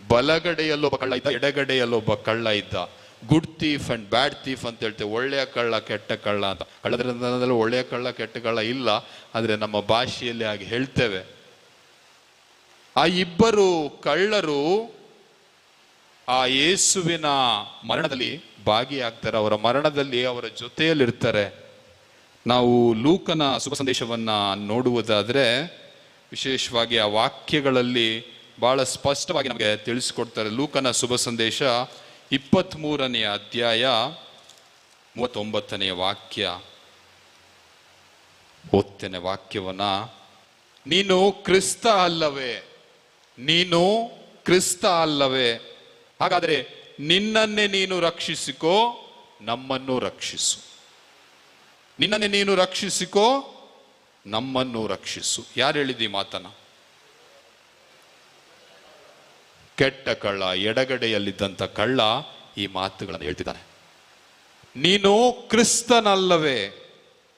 H: ಬಲಗಡೆಯಲ್ಲೊಬ್ಬ ಕಳ್ಳ ಇದ್ದ, ಎಡಗಡೆಯಲ್ಲೊಬ್ಬ ಕಳ್ಳ ಇದ್ದ. Good thief and bad thief ಅಂತ ಹೇಳ್ತೇವೆ. ಒಳ್ಳೆಯ ಕಳ್ಳ, ಕೆಟ್ಟ ಕಳ್ಳ ಅಂತ. ಕಳ್ಳತನದಲ್ಲಿ ಒಳ್ಳೆಯ ಕಳ್ಳ, ಕೆಟ್ಟ ಕಳ್ಳ ಇಲ್ಲ, ಆದರೆ ನಮ್ಮ ಭಾಷೆಯಲ್ಲಿ ಹಾಗೆ ಹೇಳ್ತೇವೆ. ಆ ಇಬ್ಬರು ಕಳ್ಳರು ಆ ಯೇಸುವಿನ ಮರಣದಲ್ಲಿ ಭಾಗಿಯಾಗ್ತಾರೆ, ಅವರ ಮರಣದಲ್ಲಿ ಅವರ ಜೊತೆಯಲ್ಲಿರ್ತಾರೆ. ನಾವು ಲೂಕನ ಶುಭ ಸಂದೇಶವನ್ನ ನೋಡುವುದಾದರೆ ವಿಶೇಷವಾಗಿ ಆ ವಾಕ್ಯಗಳಲ್ಲಿ ಬಹಳ ಸ್ಪಷ್ಟವಾಗಿ ನಮಗೆ ತಿಳಿಸಿಕೊಡ್ತಾರೆ. ಲೂಕನ ಶುಭ ಸಂದೇಶ 23ನೇ ಅಧ್ಯಾಯ 39ನೇ ವಾಕ್ಯ ಓದ್ತೇನೆ ವಾಕ್ಯವನ್ನ. ನೀನು ಕ್ರಿಸ್ತ ಅಲ್ಲವೇ, ನೀನು ಕ್ರಿಸ್ತ ಅಲ್ಲವೇ, ಹಾಗಾದರೆ ನಿನ್ನನ್ನೇ ನೀನು ರಕ್ಷಿಸಿಕೋ, ನಮ್ಮನ್ನು ರಕ್ಷಿಸು. ನಿನ್ನನ್ನೇ ನೀನು ರಕ್ಷಿಸಿಕೋ, ನಮ್ಮನ್ನು ರಕ್ಷಿಸು. ಯಾರು ಹೇಳಿದ್ದೀ ಮಾತನ್ನ? ಕೆಟ್ಟ ಕಳ್ಳ, ಎಡಗಡೆಯಲ್ಲಿದ್ದಂಥ ಕಳ್ಳ ಈ ಮಾತುಗಳನ್ನು ಹೇಳ್ತಿದ್ದಾನೆ. ನೀನು ಕ್ರಿಸ್ತನಲ್ಲವೇ?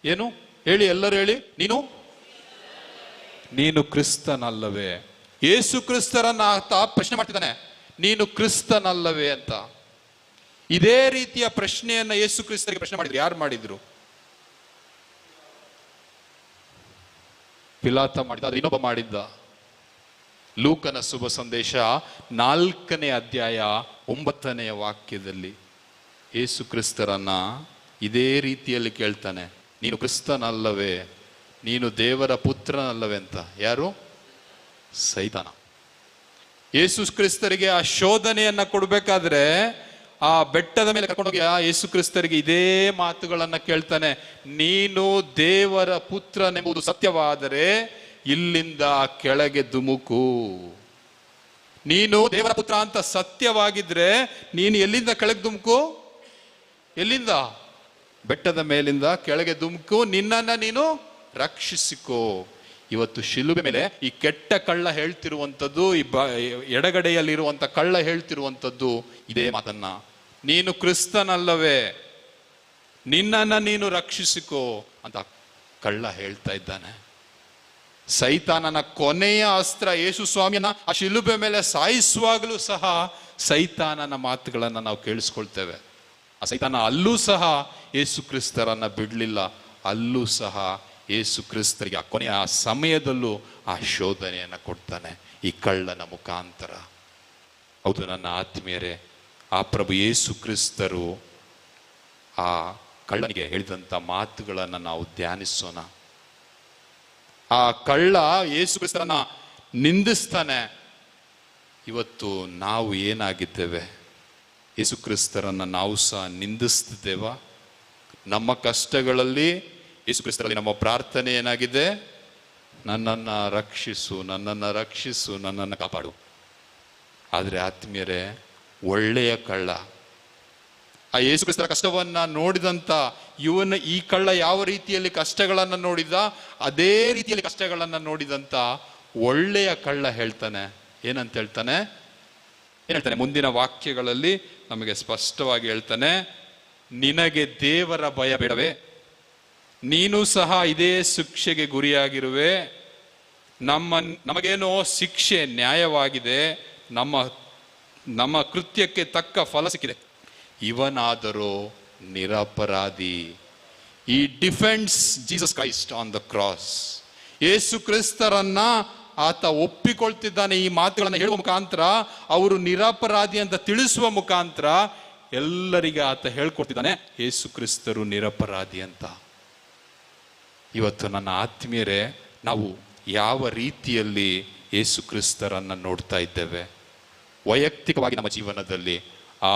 H: ಏನು ಹೇಳಿ, ಎಲ್ಲರೂ ಹೇಳಿ, ನೀನು ನೀನು ಕ್ರಿಸ್ತನಲ್ಲವೇ? ಯೇಸು ಕ್ರಿಸ್ತರನ್ನ ಆತ ಪ್ರಶ್ನೆ ಮಾಡ್ತಿದ್ದಾನೆ, ನೀನು ಕ್ರಿಸ್ತನಲ್ಲವೇ ಅಂತ. ಇದೇ ರೀತಿಯ ಪ್ರಶ್ನೆಯನ್ನ ಯೇಸು ಕ್ರಿಸ್ತರಿಗೆ ಪ್ರಶ್ನೆ ಮಾಡಿದ್ರು. ಯಾರು ಮಾಡಿದ್ರು? ಪಿಲಾತ ಮಾಡಿದ್ದ, ಇನ್ನೊಬ್ಬ ಮಾಡಿದ್ದ. ಲೂಕನ ಶುಭ ಸಂದೇಶ 4ನೇ ಅಧ್ಯಾಯ 9ನೇ ವಾಕ್ಯದಲ್ಲಿ ಯೇಸು ಕ್ರಿಸ್ತರನ್ನ ಇದೇ ರೀತಿಯಲ್ಲಿ ಕೇಳ್ತಾನೆ, ನೀನು ಕ್ರಿಸ್ತನಲ್ಲವೇ, ನೀನು ದೇವರ ಪುತ್ರನಲ್ಲವೇ ಅಂತ. ಯಾರು? ಸೈತಾನ. ಯೇಸು ಕ್ರಿಸ್ತರಿಗೆ ಆ ಶೋಧನೆಯನ್ನ ಕೊಡ್ಬೇಕಾದ್ರೆ ಆ ಬೆಟ್ಟದ ಮೇಲೆ ಕರ್ಕೊಂಡೋಗಿ ಆ ಯೇಸು ಕ್ರಿಸ್ತರಿಗೆ ಇದೇ ಮಾತುಗಳನ್ನ ಕೇಳ್ತಾನೆ, ನೀನು ದೇವರ ಪುತ್ರನೆಂಬುದು ಸತ್ಯವಾದರೆ ಇಲ್ಲಿಂದ ಕೆಳಗೆ ಧುಮುಕು. ನೀನು ದೇವರ ಪುತ್ರ ಅಂತ ಸತ್ಯವಾಗಿದ್ರೆ ನೀನು ಎಲ್ಲಿಂದ ಕೆಳಗೆ ಧುಮುಕು? ಎಲ್ಲಿಂದ? ಬೆಟ್ಟದ ಮೇಲಿಂದ ಕೆಳಗೆ ಧುಮುಕು, ನಿನ್ನನ್ನ ನೀನು ರಕ್ಷಿಸಿಕೋ. ಇವತ್ತು ಶಿಲುಬೆ ಮೇಲೆ ಈ ಕೆಟ್ಟ ಕಳ್ಳ ಹೇಳ್ತಿರುವಂಥದ್ದು, ಈ ಎಡಗಡೆಯಲ್ಲಿರುವಂಥ ಕಳ್ಳ ಹೇಳ್ತಿರುವಂಥದ್ದು ಇದೇ ಮಾತನ್ನ, ನೀನು ಕ್ರಿಸ್ತನಲ್ಲವೇ, ನಿನ್ನನ್ನ ನೀನು ರಕ್ಷಿಸಿಕೋ ಅಂತ ಕಳ್ಳ ಹೇಳ್ತಾ ಇದ್ದಾನೆ. ಸೈತಾನನ ಕೊನೆಯ ಅಸ್ತ್ರ ಯೇಸು ಸ್ವಾಮಿಯನ್ನ ಆ ಶಿಲುಬೆ ಮೇಲೆ ಸಾಯಿಸುವಾಗಲೂ ಸಹ ಸೈತಾನನ ಮಾತುಗಳನ್ನ ನಾವು ಕೇಳಿಸ್ಕೊಳ್ತೇವೆ. ಆ ಸೈತಾನ ಅಲ್ಲೂ ಸಹ ಯೇಸು ಕ್ರಿಸ್ತರನ್ನ ಬಿಡಲಿಲ್ಲ. ಅಲ್ಲೂ ಸಹ ಯೇಸು ಕ್ರಿಸ್ತರಿಗೆ ಆ ಕೊನೆಯ ಸಮಯದಲ್ಲೂ ಆ ಶೋಧನೆಯನ್ನು ಕೊಡ್ತಾನೆ ಈ ಕಳ್ಳನ ಮುಖಾಂತರ. ಹೌದು ನನ್ನ ಆತ್ಮೀಯರೇ, ಆ ಪ್ರಭು ಯೇಸು ಕ್ರಿಸ್ತರು ಆ ಕಳ್ಳನಿಗೆ ಹೇಳಿದಂಥ ಮಾತುಗಳನ್ನು ನಾವು ಧ್ಯಾನಿಸೋಣ. ಆ ಕಳ್ಳ ಯೇಸು ಕ್ರಿಸ್ತರನ್ನ ನಿಂದಿಸ್ತಾನೆ. ಇವತ್ತು ನಾವು ಏನಾಗಿದ್ದೇವೆ? ಯೇಸು ಕ್ರಿಸ್ತರನ್ನ ನಾವು ಸಹ ನಿಂದಿಸ್ತಿದ್ದೇವಾ? ನಮ್ಮ ಕಷ್ಟಗಳಲ್ಲಿ ಯೇಸು ಕ್ರಿಸ್ತರಲ್ಲಿ ನಮ್ಮ ಪ್ರಾರ್ಥನೆ ಏನಾಗಿದೆ? ನನ್ನನ್ನು ರಕ್ಷಿಸು, ನನ್ನನ್ನು ರಕ್ಷಿಸು, ನನ್ನನ್ನು ಕಾಪಾಡು. ಆದರೆ ಆತ್ಮೀಯರೇ, ಒಳ್ಳೆಯ ಕಳ್ಳ ಆ ಯೇಸು ಕ್ರಿಸ್ತರ ಕಷ್ಟವನ್ನ ನೋಡಿದಂಥ ಇವನ, ಈ ಕಳ್ಳ ಯಾವ ರೀತಿಯಲ್ಲಿ ಕಷ್ಟಗಳನ್ನು ನೋಡಿದ ಅದೇ ರೀತಿಯಲ್ಲಿ ಕಷ್ಟಗಳನ್ನು ನೋಡಿದಂಥ ಒಳ್ಳೆಯ ಕಳ್ಳ ಹೇಳ್ತಾನೆ. ಏನಂತ ಹೇಳ್ತಾನೆ? ಏನ್ ಹೇಳ್ತಾನೆ? ಮುಂದಿನ ವಾಕ್ಯಗಳಲ್ಲಿ ನಮಗೆ ಸ್ಪಷ್ಟವಾಗಿ ಹೇಳ್ತಾನೆ, ನಿನಗೆ ದೇವರ ಭಯ ಬೇಡವೇ? ನೀನು ಸಹ ಇದೇ ಶಿಕ್ಷೆಗೆ ಗುರಿಯಾಗಿರುವೆ. ನಮಗೇನೋ ಶಿಕ್ಷೆ ನ್ಯಾಯವಾಗಿದೆ, ನಮ್ಮ ಕೃತ್ಯಕ್ಕೆ ತಕ್ಕ ಫಲ ಸಿಕ್ಕಿದೆ. ಇವನಾದರೂ ನಿರಪರಾಧಿ. ಈ defends Jesus Christ on the cross. ಯೇಸು ಕ್ರಿಸ್ತರನ್ನ ಆತ ಒಪ್ಪಿಕೊಳ್ತಿದ್ದಾನೆ. ಈ ಮಾತುಗಳನ್ನು ಹೇಳುವ ಮುಖಾಂತರ, ಅವರು ನಿರಪರಾಧಿ ಅಂತ ತಿಳಿಸುವ ಮುಖಾಂತರ ಎಲ್ಲರಿಗೆ ಆತ ಹೇಳ್ಕೊಡ್ತಿದ್ದಾನೆ ಯೇಸು ಕ್ರಿಸ್ತರು ನಿರಪರಾಧಿ ಅಂತ. ಇವತ್ತು ನನ್ನ ಆತ್ಮೀಯರೇ, ನಾವು ಯಾವ ರೀತಿಯಲ್ಲಿ ಯೇಸು ಕ್ರಿಸ್ತರನ್ನ ನೋಡ್ತಾ ಇದ್ದೇವೆ? ವೈಯಕ್ತಿಕವಾಗಿ ನಮ್ಮ ಜೀವನದಲ್ಲಿ ಆ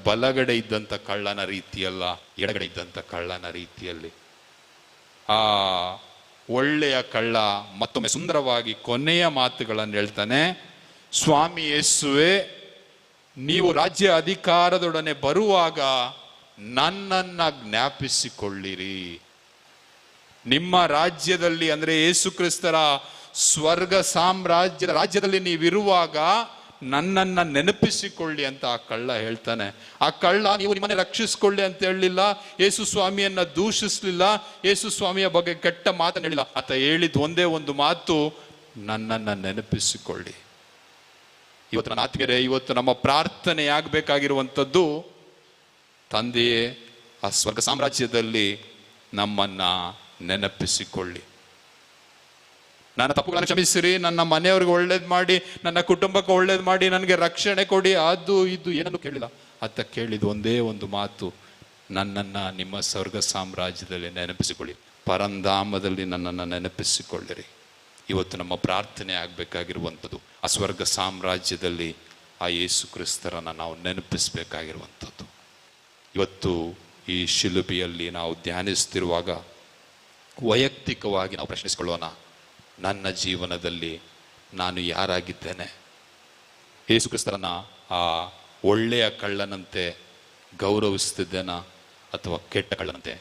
H: ಬಲಗಡೆ ಇದ್ದಂಥ ಕಳ್ಳನ ರೀತಿಯಲ್ಲ, ಎಡಗಡೆ ಇದ್ದಂಥ ಕಳ್ಳನ ರೀತಿಯಲ್ಲಿ. ಆ ಒಳ್ಳೆಯ ಕಳ್ಳ ಮತ್ತೊಮ್ಮೆ ಸುಂದರವಾಗಿ ಕೊನೆಯ ಮಾತುಗಳನ್ನು ಹೇಳ್ತಾನೆ, ಸ್ವಾಮಿ ಯೇಸುವೆ, ನೀವು ರಾಜ್ಯ ಅಧಿಕಾರದೊಡನೆ ಬರುವಾಗ ನನ್ನನ್ನ ಜ್ಞಾಪಿಸಿಕೊಳ್ಳಿರಿ. ನಿಮ್ಮ ರಾಜ್ಯದಲ್ಲಿ, ಅಂದರೆ ಯೇಸು ಕ್ರಿಸ್ತರ ಸ್ವರ್ಗ ಸಾಮ್ರಾಜ್ಯದ ರಾಜ್ಯದಲ್ಲಿ ನೀವಿರುವಾಗ ನನ್ನನ್ನ ನೆನಪಿಸಿಕೊಳ್ಳಿ ಅಂತ ಆ ಕಳ್ಳ ಹೇಳ್ತಾನೆ. ಆ ಕಳ್ಳ ನೀವು ನಿಮ್ಮನ್ನೇ ರಕ್ಷಿಸಿಕೊಳ್ಳಿ ಅಂತ ಹೇಳಲಿಲ್ಲ, ಯೇಸು ಸ್ವಾಮಿಯನ್ನ ದೂಷಿಸ್ಲಿಲ್ಲ, ಯೇಸು ಸ್ವಾಮಿಯ ಬಗ್ಗೆ ಕೆಟ್ಟ ಮಾತನ್ನು ಹೇಳಿಲ್ಲ. ಆತ ಹೇಳಿದ ಒಂದೇ ಒಂದು ಮಾತು, ನನ್ನನ್ನು ನೆನಪಿಸಿಕೊಳ್ಳಿ. ಇವತ್ತು ನನ್ನ ಆತ್ಮೀಯರೇ, ಇವತ್ತು ನಮ್ಮ ಪ್ರಾರ್ಥನೆ ಆಗಬೇಕಾಗಿರುವಂಥದ್ದು, ತಂದೆಯೇ ಆ ಸ್ವರ್ಗ ಸಾಮ್ರಾಜ್ಯದಲ್ಲಿ ನಮ್ಮನ್ನ ನೆನಪಿಸಿಕೊಳ್ಳಿ. ನನ್ನ ತಪ್ಪುಗಳನ್ನು ಕ್ಷಮಿಸಿರಿ, ನನ್ನ ಮನೆಯವ್ರಿಗೆ ಒಳ್ಳೇದು ಮಾಡಿ, ನನ್ನ ಕುಟುಂಬಕ್ಕೆ ಒಳ್ಳೇದು ಮಾಡಿ, ನನಗೆ ರಕ್ಷಣೆ ಕೊಡಿ, ಅದು ಇದು ಏನನ್ನು ಕೇಳಿಲ್ಲ. ಆತ ಕೇಳಿದ ಒಂದೇ ಒಂದು ಮಾತು, ನನ್ನನ್ನು ನಿಮ್ಮ ಸ್ವರ್ಗ ಸಾಮ್ರಾಜ್ಯದಲ್ಲಿ ನೆನಪಿಸಿಕೊಳ್ಳಿ, ಪರಂಧಾಮದಲ್ಲಿ ನನ್ನನ್ನು ನೆನಪಿಸಿಕೊಳ್ಳಿರಿ. ಇವತ್ತು ನಮ್ಮ ಪ್ರಾರ್ಥನೆ ಆಗಬೇಕಾಗಿರುವಂಥದ್ದು ಆ ಸ್ವರ್ಗ ಸಾಮ್ರಾಜ್ಯದಲ್ಲಿ ಆ ಯೇಸು ಕ್ರಿಸ್ತರನ್ನು ನಾವು ನೆನಪಿಸಬೇಕಾಗಿರುವಂಥದ್ದು. ಇವತ್ತು ಈ ಶಿಲುಬೆಯಲ್ಲಿ ನಾವು ಧ್ಯಾನಿಸ್ತಿರುವಾಗ ವೈಯಕ್ತಿಕವಾಗಿ ನಾವು ಪ್ರಶ್ನಿಸಿಕೊಳ್ಳೋಣ, ನನ್ನ ಜೀವನದಲ್ಲಿ ನಾನು ಯಾರಾಗಿದ್ದೇನೆ? ಯೇಸು ಕ್ರಿಸ್ತರನ್ನು ಆ ಒಳ್ಳೆಯ ಕಳ್ಳನಂತೆ ಗೌರವಿಸ್ತಿದ್ದೇನಾ ಅಥವಾ ಕೆಟ್ಟ ಕಳ್ಳನಂತೆ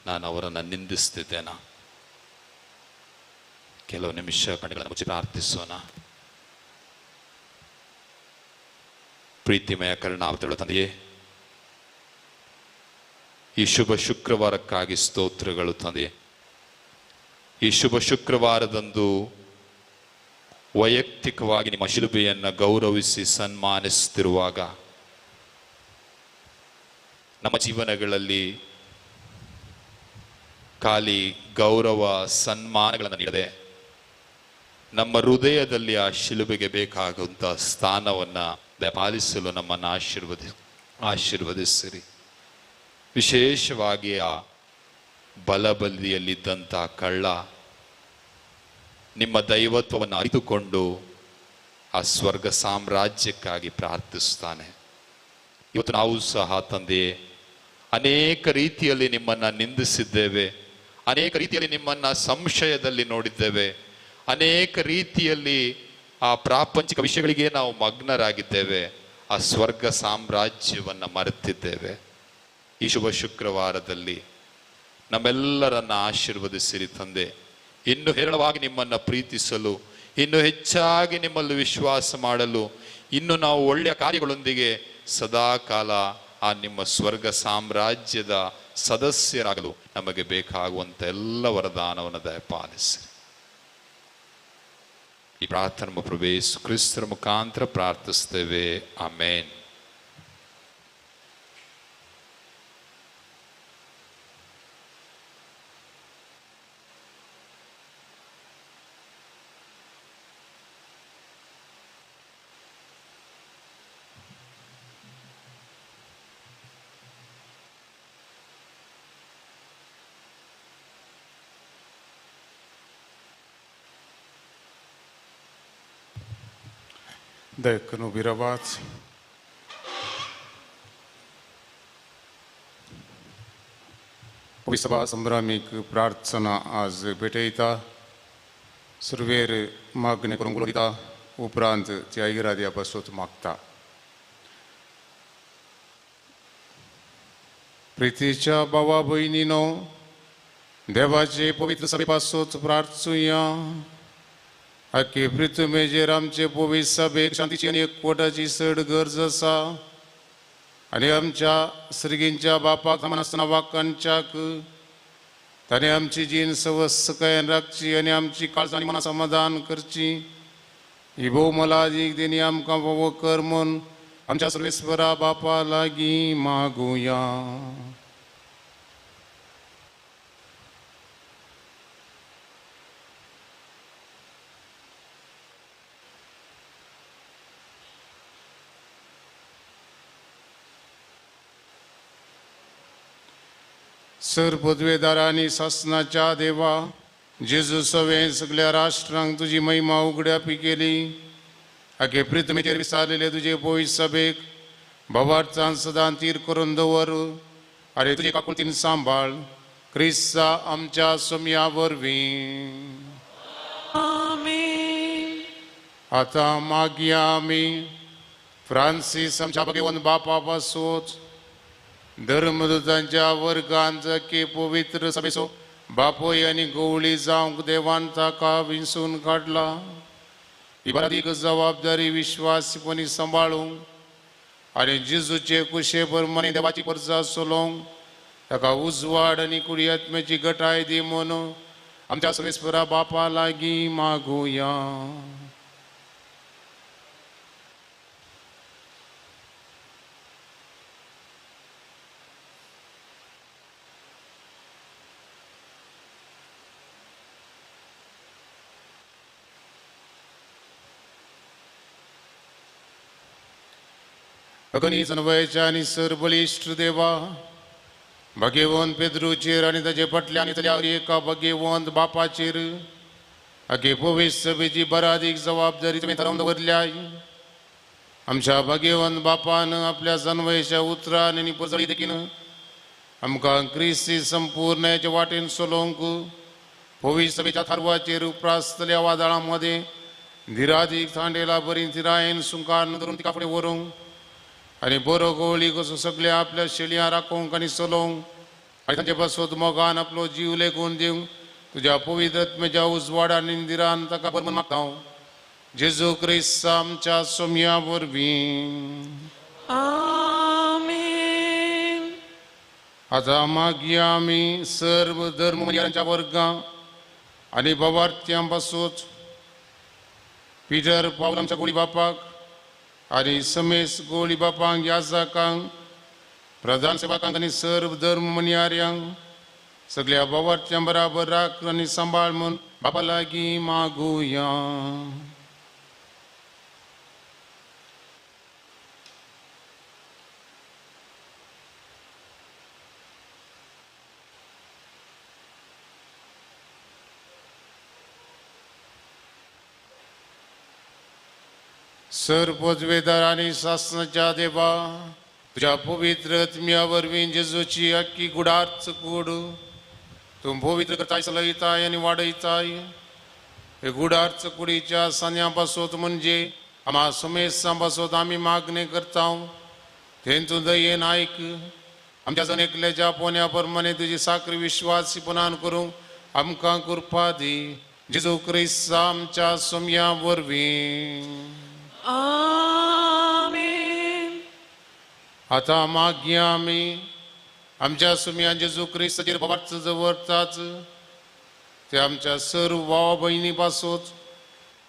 H: ನಾನು ಅವರನ್ನು ನಿಂದಿಸ್ತಿದ್ದೇನಾ? ಕೆಲವು ನಿಮಿಷ ಕಣ್ಣುಗಳನ್ನು ಮುಚ್ಚಿ ಪ್ರಾರ್ಥಿಸೋಣ. ಪ್ರೀತಿಮಯ ಕರುಣಾವತಿಗಳ ತಂದೆಯೇ, ಈ ಶುಭ ಶುಕ್ರವಾರಕ್ಕಾಗಿ ಸ್ತೋತ್ರಗಳು ತಂದೆಯೇ. ಈ ಶುಭ ಶುಕ್ರವಾರದಂದು ವೈಯಕ್ತಿಕವಾಗಿ ನಿಮ್ಮ ಶಿಲುಬೆಯನ್ನು ಗೌರವಿಸಿ ಸನ್ಮಾನಿಸುತ್ತಿರುವಾಗ ನಮ್ಮ ಜೀವನಗಳಲ್ಲಿ ಖಾಲಿ ಗೌರವ ಸನ್ಮಾನಗಳನ್ನು ನೀಡದೆ ನಮ್ಮ ಹೃದಯದಲ್ಲಿ ಆ ಶಿಲುಬೆಗೆ ಬೇಕಾಗುವಂಥ ಸ್ಥಾನವನ್ನು ದಯಪಾಲಿಸಲು ನಮ್ಮನ್ನು ಆಶೀರ್ವದಿಸಿರಿ. ವಿಶೇಷವಾಗಿ ಆ ಬಲಬದಿಯಲ್ಲಿದ್ದಂಥ ಕಳ್ಳ ನಿಮ್ಮ ದೈವತ್ವವನ್ನು ಅರಿತುಕೊಂಡು ಆ ಸ್ವರ್ಗ ಸಾಮ್ರಾಜ್ಯಕ್ಕಾಗಿ ಪ್ರಾರ್ಥಿಸ್ತಾನೆ. ಇವತ್ತು ನಾವು ಸಹ ತಂದೆಯೇ ಅನೇಕ ರೀತಿಯಲ್ಲಿ ನಿಮ್ಮನ್ನು ನಿಂದಿಸಿದ್ದೇವೆ, ಅನೇಕ ರೀತಿಯಲ್ಲಿ ನಿಮ್ಮನ್ನು ಸಂಶಯದಲ್ಲಿ ನೋಡಿದ್ದೇವೆ, ಅನೇಕ ರೀತಿಯಲ್ಲಿ ಆ ಪ್ರಾಪಂಚಿಕ ವಿಷಯಗಳಿಗೆ ನಾವು ಮಗ್ನರಾಗಿದ್ದೇವೆ, ಆ ಸ್ವರ್ಗ ಸಾಮ್ರಾಜ್ಯವನ್ನು ಮರೆತಿದ್ದೇವೆ. ಈ ಶುಭ ಶುಕ್ರವಾರದಲ್ಲಿ ನಮ್ಮೆಲ್ಲರನ್ನ ಆಶೀರ್ವದಿಸಿರಿ ತಂದೆ. ಇನ್ನು ಹೇರಳವಾಗಿ ನಿಮ್ಮನ್ನು ಪ್ರೀತಿಸಲು, ಇನ್ನು ಹೆಚ್ಚಾಗಿ ನಿಮ್ಮಲ್ಲಿ ವಿಶ್ವಾಸ ಮಾಡಲು, ಇನ್ನು ನಾವು ಒಳ್ಳೆಯ ಕಾರ್ಯಗಳೊಂದಿಗೆ ಸದಾಕಾಲ ಆ ನಿಮ್ಮ ಸ್ವರ್ಗ ಸಾಮ್ರಾಜ್ಯದ ಸದಸ್ಯರಾಗಲು ನಮಗೆ ಬೇಕಾಗುವಂಥ ಎಲ್ಲ ವರದಾನವನ್ನು ದಯಪಾಲಿಸಿರಿ. ಈ ಪ್ರಾರ್ಥನೆ ನಮ್ಮ ಪ್ರಭು ಯೇಸು ಕ್ರಿಸ್ತರ ಮುಖಾಂತರ ಪ್ರಾರ್ಥಿಸ್ತೇವೆ, ಆಮೇನ್.
B: ದಯಕ್ಕನು ಬಿರವಾತ್ सभा संभ्रामीक प्रार्थना आज भेटयता. सुरवेर मागणें करूंक उलयता, उपरांत त्या इराद्या पासत मागता. प्रितीच्या भावा भयणीनो, देवाचे पवित्र सभे पासत प्रार्थुया. आखे पृथ्वीचेर आमचे पवित्र सभेक शांतीची आनी एकवटाची चड गरज आसा आनी आमच्या सर्गींच्या बापाक समान आसतना वाकांच्याक ताणें आमची जीण सवसकायेन राखची आनी आमची काळजां आनी मनां समाधान करची. ही भोव मोलादीक देणी आमकां फावो कर म्हूण आमच्या सर्वेस्परा बापा लागीं मागुया. सर पदवेदारांनी सासनाच्या देवा जेजू सवें सगळ्या राष्ट्रांक तुजी महिमा उगड्यापी केली. आगे पृथ्वीचेर विसारलेले तुजे पवित्र सभेक भावार्थान सदां तीर करून दवर आनी तुजे काकुळतीन सांबाळ क्रिस्ता आमच्या सोम्या वरवीं.
E: आमेन.
B: आतां मागया आमी फ्रांसीस आमच्या भगवंत बापा पासून धर्मदूतांच्या वर्गांत की पवित्र सभेचो बापोय आनी गवळी जावंक देवान ताका विंचून काडला. ही बारीक जबाबदारी विश्वासीपणी सांबाळूंक आनी जेजूचे कुशे प्रमाणे देवाची परजा चलोवंक ताका उजवाड आनी कुडी आत्म्याची गटाय दी म्हणून आमच्या सर्वेस्परा बापा लागीं मागुया. अगणी जनवयाच्या आनी सर्वबळिश्ट देवा, भाग्यवंत पेद्रूचेर आनी ताजे फाटल्या आनी ताज्या एका भाग्यवंत बापाचेर आगे पवित्र सभेची बरादीक जबाबदारी तुमी थारावन दवरल्या. आमच्या भाग्यवंत बापान आपल्या जनवयाच्या उतरान आनी परजळी देखीन आमकां क्रिस्ती संपूर्णयाच्या वाटेन चलोवंक पवित्र सभेच्या थारवाचेर उप्रासतल्या वादळां मदें धिरादीक थांडेला बरी थिरायेन सुंकार धरून तिका फुडें व्हरूंक आनी बरो गवळी कसो सगळें आपल्या शेळयां राखोवंक आनी चलोवंक आनी तांचे पासत मोगान आपलो जीव लेगून दिवंक तुज्या पवित्र आत्म्याच्या उजवाडान आनी धिरान ताका बरें मागता हांव, जेजू क्रिस्त आमच्या सोमया वरवीं.
E: आमेन.
B: आतां मागीर आमी सर्व धर्म मनशांच्या वर्गां आनी बाबार्थ्यां पासून पिटर पावल आमच्या गोळी बापाक आनी समेस गोळी बापांक, याजकांक, प्रधान सेवकांक आनी सर्व धर्म मनियाऱ्यांक सगळ्या बाबार्थ्यां बराबर राख आनी सांबाळ म्हूण बापा लागीं मागुया. सर पदवेदार आनी सासनाच्या देवा, तुज्या पवित्र आत्म्या वरवीं जेजूची अख्खी गुडार्च कूड तूं पवित्र करताय, चलयताय आनी वाडयताय. हे गुडार्च कुडीच्या सान्या पासत म्हणजे आमा समेस्तां पासत आमी मागणें करता, तें तूं दयेन आयक. आमच्या जण एकल्याच्या पोन्या प्रमाणे तुजी साकरी विश्वासीपणान करूंक आमकां कृपा दी, जेजू क्रिस्त आमच्या सोमया वरवीं.
E: आमेन.
B: आतां मागीर आमी आमच्या सुमया जेजू क्रिस्ताचेर भावार्थ दवरताच ते आमच्या सर्व भावा भयणी पासत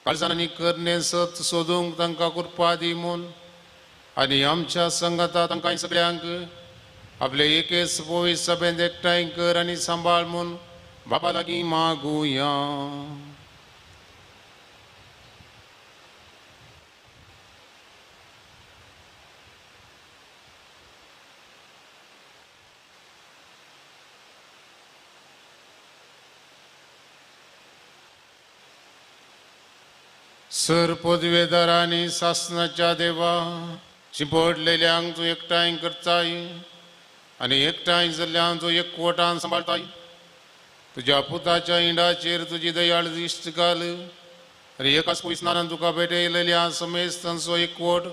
B: काळजान आनी करणे सत सोदूंक तांकां कृपा दी म्हूण आनी आमच्या संगता तांकां सगळ्यांक आपले एकेच पवित्र सभेंत एकठांय कर आनी सांबाळ म्हूण बापा लागीं मागुया. सर पदवेदार आनी सासनाच्या देवा, शिंपडलेल्यांक तूं एकठांय करताय आनी एकठांय जाल्ल्यांक तूं एकवटान सांबाळताय. तुज्या पुताच्या इंडाचेर तुजी दयाळ दिश्ट घाल आनी एकाच पयसनान तुका भेटयलेल्या समेस्तांचो एकवट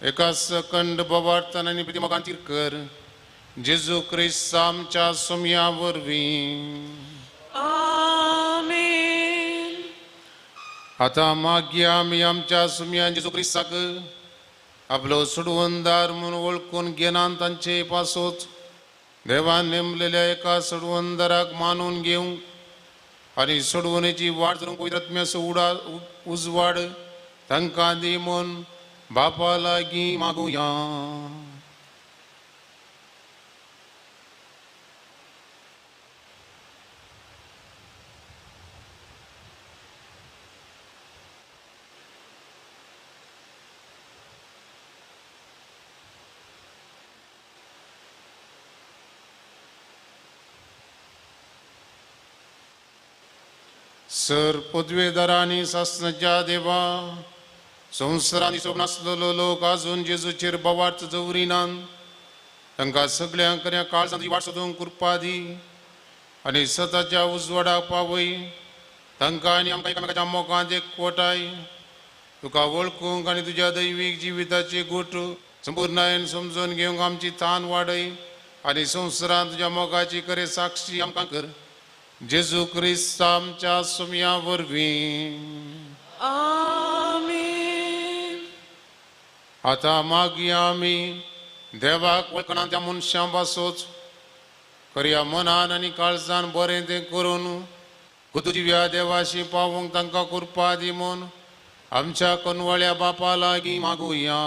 B: एकाच अखंड भावार्थान आनी प्रिती मोगान कर, जेजू क्रिस्त आमच्या सोमया वरवीं.
E: आमेन.
B: आतां मागीर आमी आमच्या सुमया जेजू क्रिस्ताक आपलो सोडवणदार म्हूण वळखून घेनान तांचे पासत देवान नेमलेल्या एका सोडवणदाराक मानून घेवंक आनी सोडवणेची वाट धरूंक पवित्र आत्म्याचो उजवाड तांकां दी म्हूण बापा लागीं मागुया. सर पदवेदारांनी सासनाच्या देवा, संवसारांनी सोब नासलेलो लोक आजून जेजूचेर भावार्थ दवरिनात, तांकां सगळ्यांक खऱ्या काळजांत वाट सोदूंक कृपा दी आनी सताच्या उजवाडाक पावय. तांकां आनी आमकां एकामेकाच्या मोगांत एकवटाय तुका वळखूंक आनी तुज्या दैवीक जिविताची गूट संपूर्णायेन समजून घेवंक आमची तान वाडय आनी संवसारांत तुज्या मोगाची खरे साक्षी आमकां कर, जेजू क्रिस्त आमच्या सोमया वरवीं.
E: आमेन.
B: आतां मागीर आमी देवाक वळखना त्या मनशां पासत खऱ्या मनान आनी काळजान बरें तें करून कुतुजिव्या देवाशी पावूंक तांकां कृपा दी म्हूण आमच्या कोनवळ्या बापा लागीं मागुया.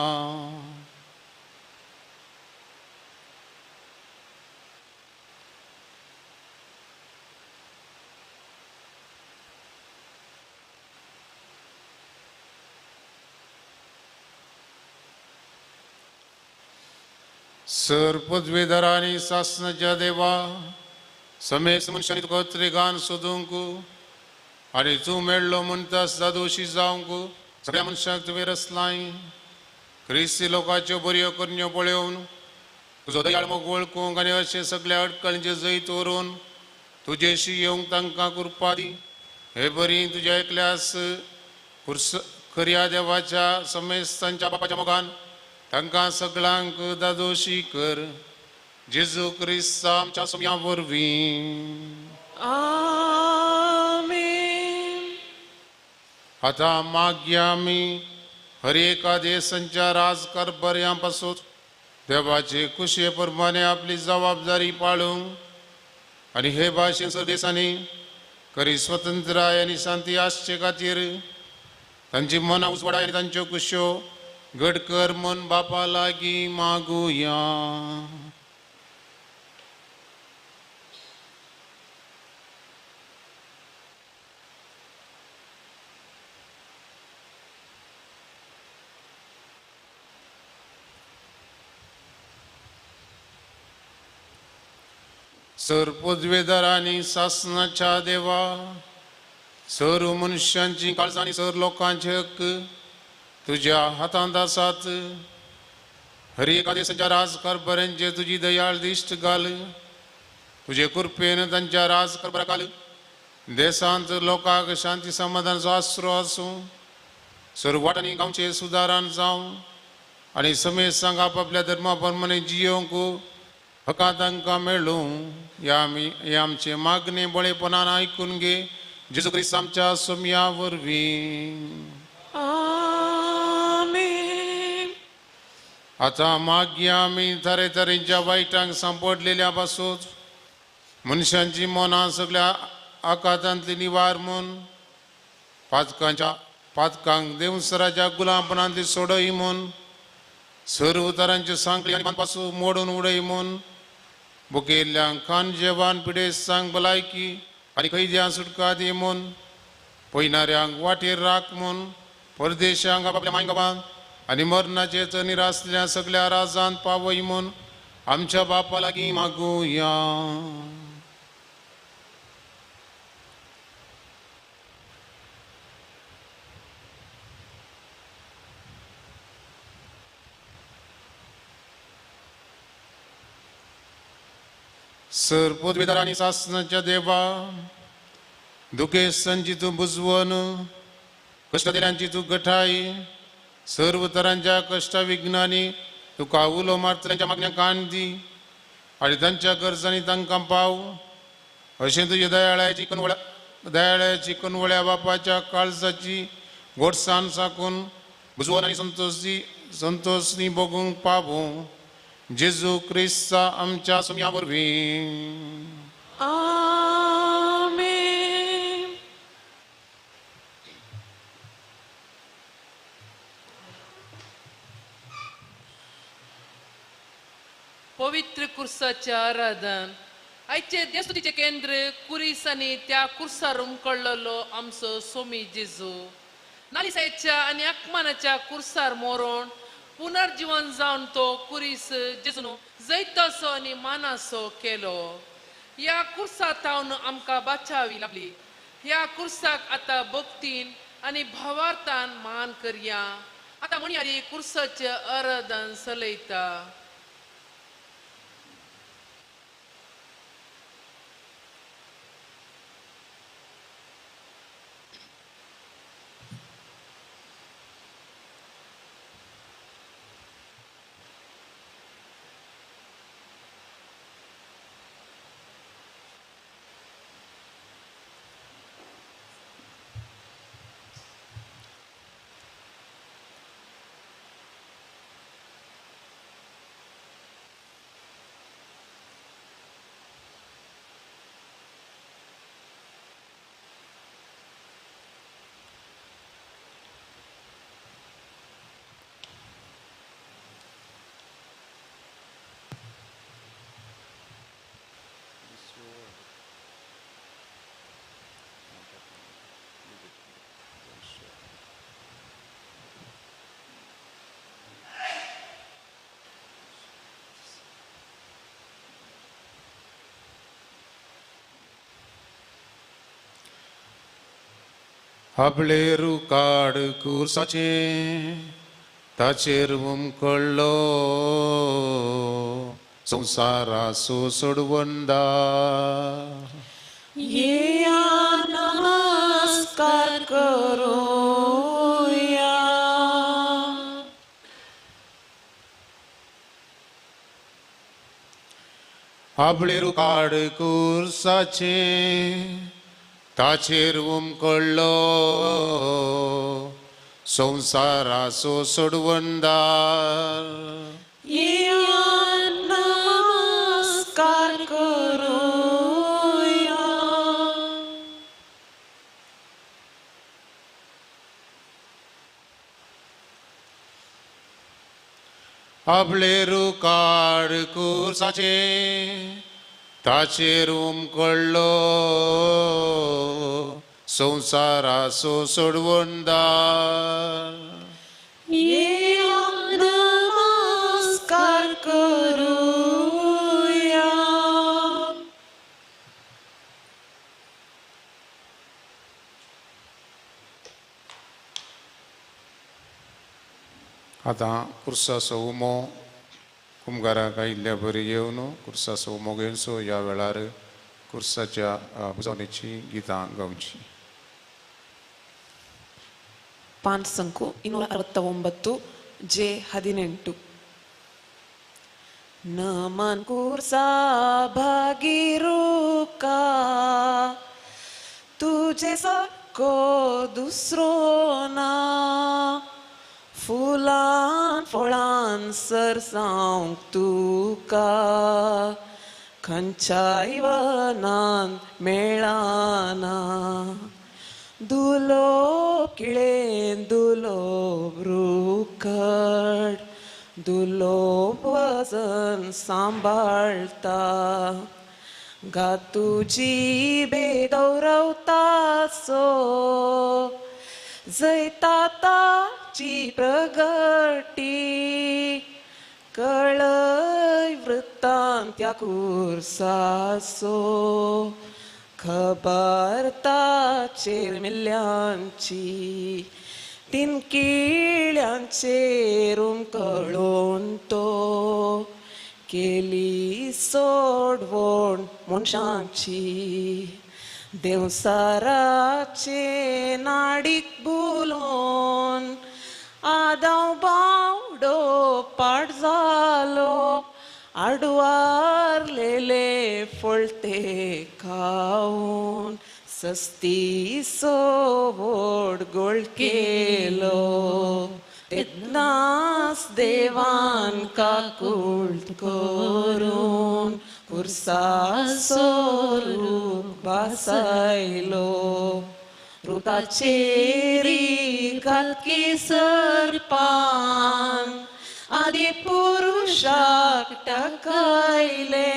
B: सर पदवीधर आनी सासनाच्या देवा समेस्त मनशांनी तुका त्रिगान सोदूंक आनी तूं मेळ्ळो म्हणटा जादोशी जावंक सगळ्या मनशांक तुवें रचलाय. क्रिस्ती लोकांच्यो बऱ्यो करण्यो पळोवन तुजो दयाळ मोग वळखूंक आनी अशें सगळ्या अडकळींचें जैत व्हरून तुजेशी येवंक तांकां कृपा दी. हे बरी तुज्या एकल्यास खुर्स खऱ्या देवाच्या समेस्तांच्या बापाच्या मोगान तांकां सगळ्यांक दादोशी कर. जेजू क्रिस्ता आमच्या सोम्या वरवीं.
E: आमेन.
B: आतां मागया आमी हर एका देशांच्या राजकारभार्यां पासून देवाचे कुशे प्रमाणे आपली जबाबदारी पाळूंक आनी हे भाशेन देशांनी खरी स्वतंत्राय आनी शांती आसचे खातीर तांची मनां उजवाडाय आनी तांच्यो कुश्यो घट कर म्हूण बापा लागीं मागुया. सर पदवेदार आनी सासनाच्या देवा सर मनशांची काळजां आनी सर लोकांचे हक्क तुज्या हातांत आसात. हर एका देशाच्या राजकारभाऱ्यांचे तुजी दयाळ दिश्ट घाल. तुजे कृपेन तांच्या राजकारभारा घाल. देशांत लोकांक शांती समाधानाचो आसरो आसूं. सर वाटांनी गांवचे सुदारण जावं आनी समेस्तांक आपापल्या धर्मा प्रमाणे जियोवंक हका तांकां मेळूं. ह्या आमी हे आमचे मागणे बळेपणान आयकून घे. जेजू क्रिस्त आमच्या सोम्या वरवीं.
E: आमेन.
B: आतां मागया आमी तरेतरेच्या वायटांक सांपडलेल्या पासून मनशांची मनां सगळ्या आकातांतली निवार म्हूण पातकांच्या पातकांक देवसराच्या गुलामपणांतली सोडय म्हूण सर्व तरांच्यो सांकळी आनी पासून मोडून उडय म्हूण भुकेल्ल्यांक खाण जेवण पिडेस्तांक भलायकी आनी कैद्यांक सुटका दी म्हूण पयणाऱ्यांक वाटेर राख म्हूण परदेशांक आपल्या मांय आनी मरणाचे चणीर आसल्या सगळ्या राजांत पावय म्हूण आमच्या बापा लागीं मागुया. सर पदवीधर आनी सासनाच्या देवा दुखेस्तांची तूं बुजवण कश्टदिल्यांची तूं गठाय सर्व तरांच्या कश्टा विघ्नांनी तुका उलो मारतल्यांच्या मागण्यांक कान दी आनी तांच्या गरजांनी तांकां पाव. अशें तुज्या दयाळाची कनवळ्या दयाळाची कनवळ्या बापाच्या काळजाची गोडसाण साकून बुजवण आनी संतोष संतोषनी भोगूंक पावूं. जेजू क्रिस्ता आमच्या सोम्या वरवीं.
E: आमेन.
A: पवित्र कुर्साचे आराधन आयचे देसुतीचे केंद्र कुरीस आनी त्या कुर्सार उमकळ्ळलो आमचो सोमी जेजू नालिसायच्या आनी आकमानाच्या कुर्सार मोरोण पुनर्जीवन जावन तो कुरीस जेजून जैताचो आनी मानाचो केलो. ह्या कुर्सा थावन आमकां बाचावी लागली. ह्या कुर्साक आतां भक्तीन आनी भावार्थान मान करया. आतां म्हणयारी कुर्साचें आराधन चलयता.
B: आपले रुकाड कुर्साचें ताचेर उमकळ्ळो संवसाराचो सोडवंदा.
E: येया नमस्कार करूया.
B: आपले रुकाड कुर्साचें ताचेर उमकळ्ळो संवसाराचो सोडवंदा.
E: येया नमस्कार करूया.
B: आपले रुकाड कुर्साचें ताचेर उमकळ्ळो संवसाराचो सोडवंदा.
E: येया नमस्कार करूया.
B: आतां कुर्साचो उमो कुमगाराक आयिल्ल्या बरी येवन कुर्साचो उमो घेवचो. ह्या वेळार कुर्साच्या पुजवणेची गितां गावची.
I: ಪಾನ್ ಸಂಕು 269 ಜೆ 18. ನಮನ್ ಕುರ್ಸಾ भागीरुका तुझे सारको दुसरो ना, फुलान फळान सरसावंक तुका खंयच्याय वनान मेळना. दुलो किळेन दुलो रुखड दुलो वजन सांबाळता, गा तुजी बेगौरवतासो जैताची प्रगटी कळय वृत्तांत त्या कुर्सासो खबर ताचेर मिल्यांची तीन किळ्यांचेर उमकळून तो केली सोडवण मनशांची. देवसाराचे नाडीक बुलोन आदाव बावडो पाड जालो, आडवारलेले फळते खावन सस्ती सोवड गोळ केलो. तेन्नाच देवान काकूळ करून कुर्साचो रूख भासायलो. रुखाचेरी घातकी सरपान आदी पुरुषाक टाकायले,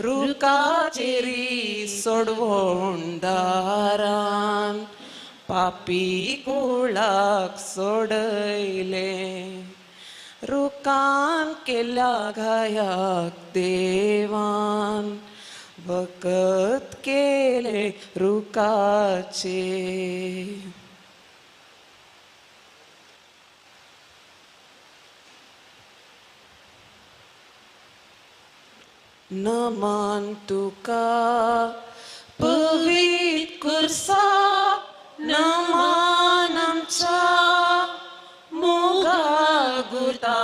I: रुखाचेरी सोडवण दारान पापी कुळाक सोडयले. रुखान केल्या घायाक देवान वखद केले रुखाचे. नमन तुका पवित्र कुर्सा, नमन आमच्या मोगा गुरता,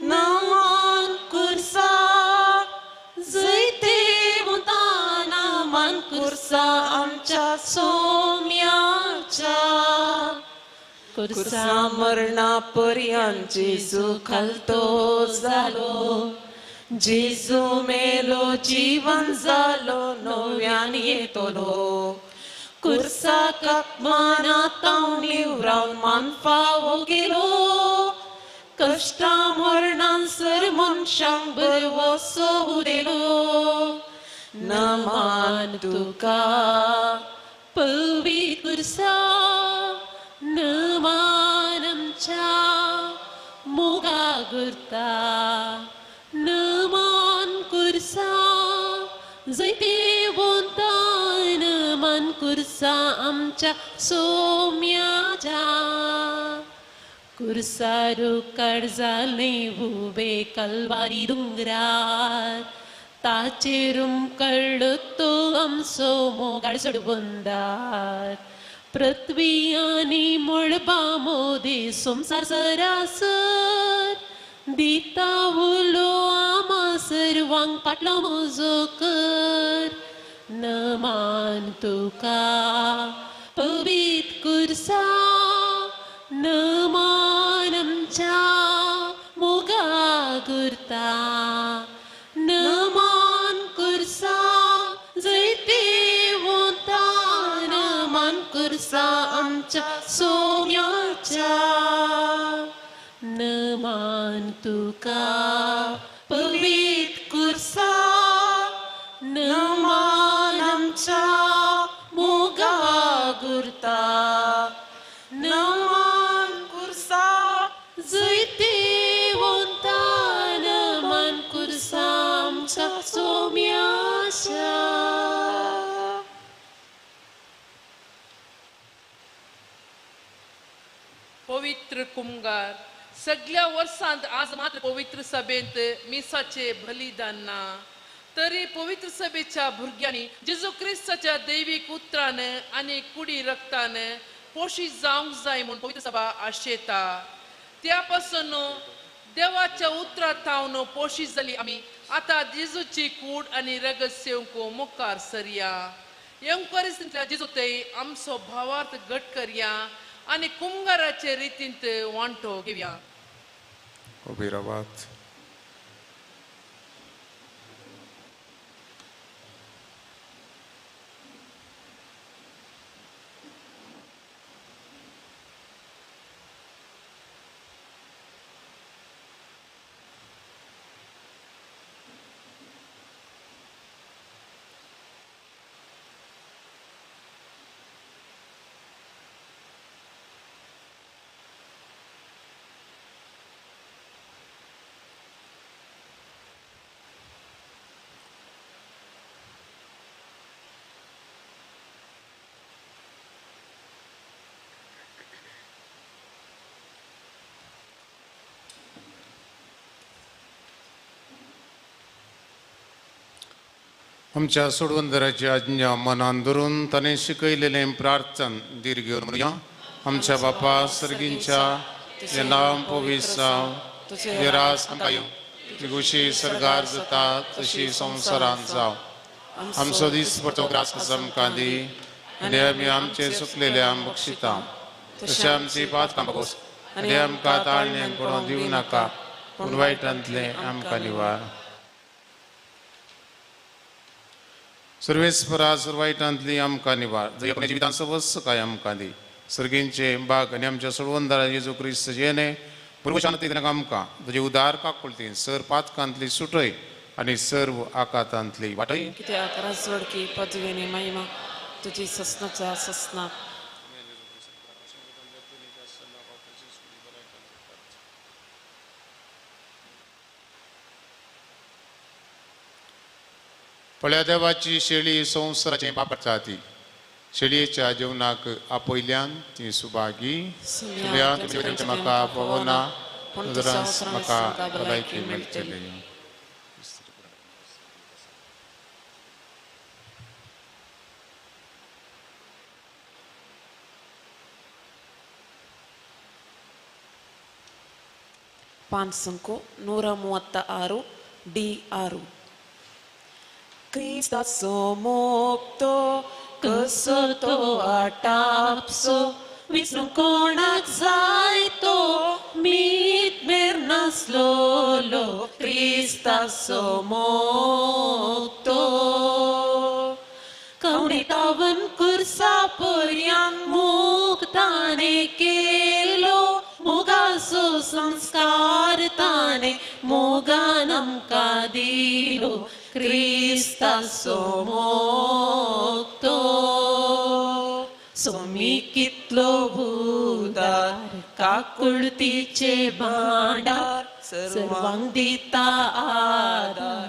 I: नमन कुर्सा जैतेवंता, नमन कुर्सा आमच्या सोम्याच्या. कुर्सा मरणा पर्यंत जेजू खालतो जालो, जेजू मेलो जीवन जालो नव्यान येतलो. कुर्साक अपमानांत निवरावन मान फावो केलो, कश्टां मरणान सर मनशांक बरवसो उदेलो. नमन तुका
C: पवित्र कुर्सा, नमन आमच्या मोगा गुरता, नमन कुर्सा जैतेवंता, नमन कुर्सा आमच्या सोम्याच्या कुर्सारू काडजाले उबे कलवारी दोंगरार ताचेर उमकळ्ळो तो आमचो मोगाळ सोडवंदार पृथ्वी आनी मळबा मोदी संवसार सरासर दिता उलो आमा सर्वांक पाटलो म्हजो कर नमान तुका पवीत कुर्सा नमान आमच्या मोगा गुरता नमान कुर्सा जैते वता नमान कुर्सा आमच्या सोम्याच्या नमान तुका पवीत कुर्सा नमान आमच्या मोगा गुरता नमान कुर्सा जैते वता नमान कुर्सा आमच्या सोम्याच्या.
A: पवित्र कुमगार सगळ्या वर्सांत आज मात्र पवित्र सभेंत मिसाचे बलिदान ना तरी पवित्र सभेच्या भुरग्यांनी जेजू क्रिस्ताच्या दैवीक उतरान आनी कुडी रक्तान पोशीत जावंक जाय म्हूण पवित्र सभा आशेता. त्या पासून देवाच्या उतरां थावन पोशीत जाली आमी आतां जेजूची कूड आनी रगत सेवंक मुखार सरया. येवकरिस्तींतल्या जेजू थंय आमचो भावार्थ घट करया आनी कुमगाराचे रितींत वांटो घेवया.
B: उबी रावात. आमच्या सोडवंदराची आज्ञा मनान धरून ताणें शिकयलेलें प्रार्थन धीर घेवन म्हणया. आमच्या बापा सर्गींच्या तुजें नांव पवित्र जावं, तुजें राज आमकां येवं, तुजी खुशी सर्गार जाता तशी संवसारांत जावं. आमचो दीस पडचो ग्रास आमकां दी आनी आमी आमचे चुकलेल्या बक्षिता तशें आमची पातकां भोगोस आनी आमकां ताळणें पडोवन दिवं नाका पूण वायटांतलें आमकां निवार. सर्वेस्परा सर्वायटांतली आमकां निवार जंय जिवितांत सवस काय आमकां दी. सर्गींचे बाग आनी आमच्या सोडवंदारा जेजू क्रिस्त जेणे पूर्वशांती आमकां तुजे उदार काकुळतीन सर पातकांतली सुटय आनी सर्व आकातांतली वाटय.
I: कित्याक राजवडकी पदवी आनी महिमा तुजी ससनाच्या ससना.
B: पळया देवाची शेळी संवसाराचें पापडटा ती शेळयेच्या जेवणाक आपयल्यान ती सुभागी. म्हाका पवना म्हाका भलायकी मेळटली.
I: ಪಾನ್ಸಂಕು 136 D6. क्रिस्ताचो मोगतो कसो तो आटापसो विसरूंक कोणाक जाय तो मीत मेर नासलोलो क्रिस्ताचो मोगतो कवणे तावन कुर्सा पर्यान मोग ताणे केलो मोगाचो संस्कार ताणे मोगान आमकां दिलो क्रिस्ताचो मोगतो. सोमी कितलो उदार काकुळतीचे भांडार सर्वांक दिता आदार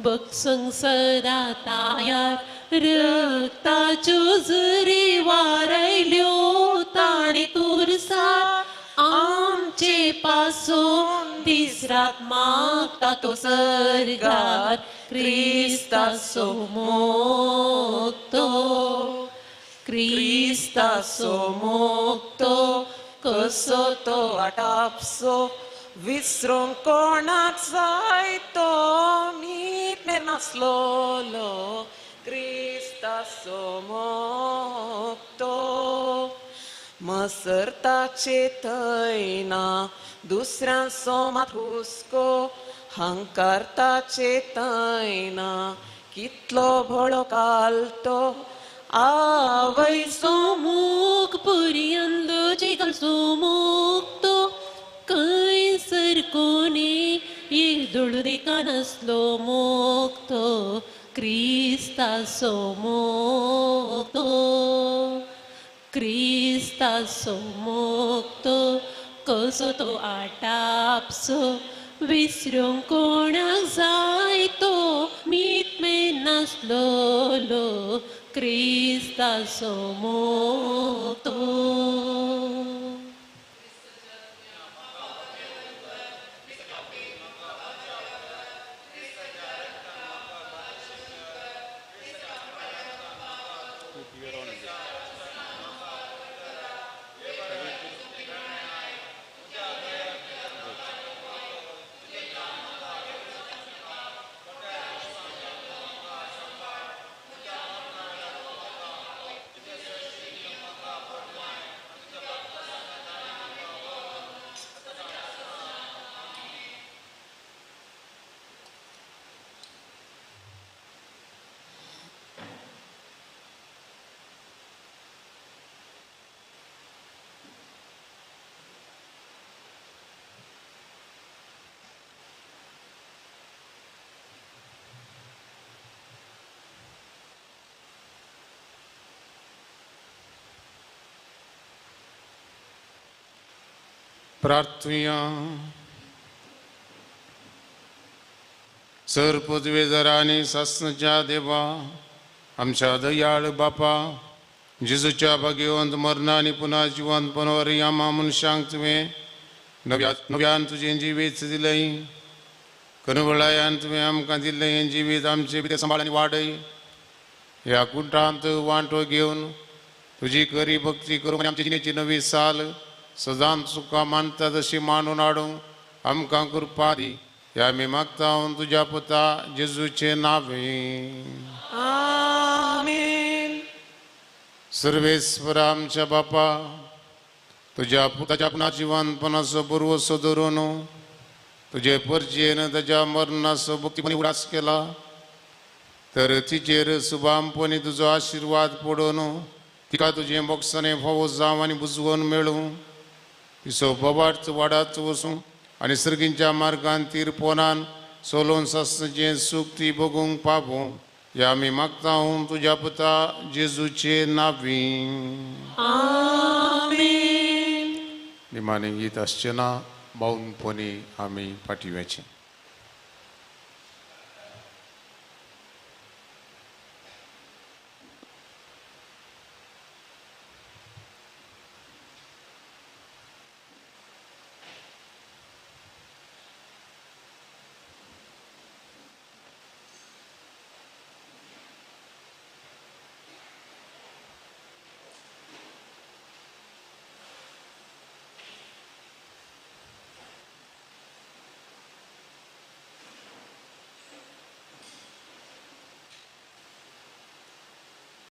I: बग संवसारा तयार
C: रक्ताच्यो झरी वारयल्यो ताणें कुर्सार आमचे पासून दीस रात मागता तो सर्गार क्रिस्ताचो मोगतो क्रिस्ताचो मोगतो कसो तो
I: आटापसो विसरूंक कोणाक जाय तो मीत मेनासलोलो क्रिस्ताचो मोगतो मसरताचे थंय ना दुसऱ्यांचो मात हुस्को हंकारताचे थंय ना कितलो भोळो कालतो आवयचो
C: मोग पुरयंदो जिगलचो मोगतो खंयसर कोणी येदोळ देखानासलो मोगतो क्रिस्ताचो मोगतो क्रिस्ताचो मोगतो कसो तो आटापसो विसरूंक कोणाक जाय तो मीत मेनासलोलो क्रिस्ताचो मोगतो.
B: प्रार्थुया. सर पदवेदार आनी सासणाच्या देवा आमच्या दयाळ बापा जेजूच्या भाग्यवंत मरणा आनी पुनः जिवंतपणावरवीं आमा मनशांक तुवें नव्यान तुजें जिवीत दिलें. कनवळायान तुवें आमकां दिल्लें हें जिवीत आमचें भितर सांबाळ आनी वाडय. ह्या कुटांत वांटो घेवन तुजी खरी भक्ती करूंक आनी आमचे जिणेची नवी साल सदांच तुका मानता तशी मानून हाडूंक आमकां कृपा दी. ह्या आमी मागता तुज्या पुता जेजूचें नांवे.
I: आमेन.
B: सर्वेस्पर आमच्या बापा तुज्या पुताच्या पुनः जिवंतपणाचो पुरवसो धरून तुजे परजेन ताच्या मरणाचो भक्तीपणी उडास केला तर तिचेर सुबामपणी तुजो आशिर्वाद पडून तिका तुजें बोगसाणें फावो जावं आनी बुजवून मेळूं. तिचो बोबाट वाडात वचूं आनी सर्गींच्या मार्गान तीरपोनान सोलोवन सासणाचें सूख ती भोगूंक पावूं. ह्या आमी मागता तुज्या पुता जेजूचे नांवी.
C: आमेन.
B: निमाणें गीत आसचें ना, बावनपणी आमी फाटीं वचचें.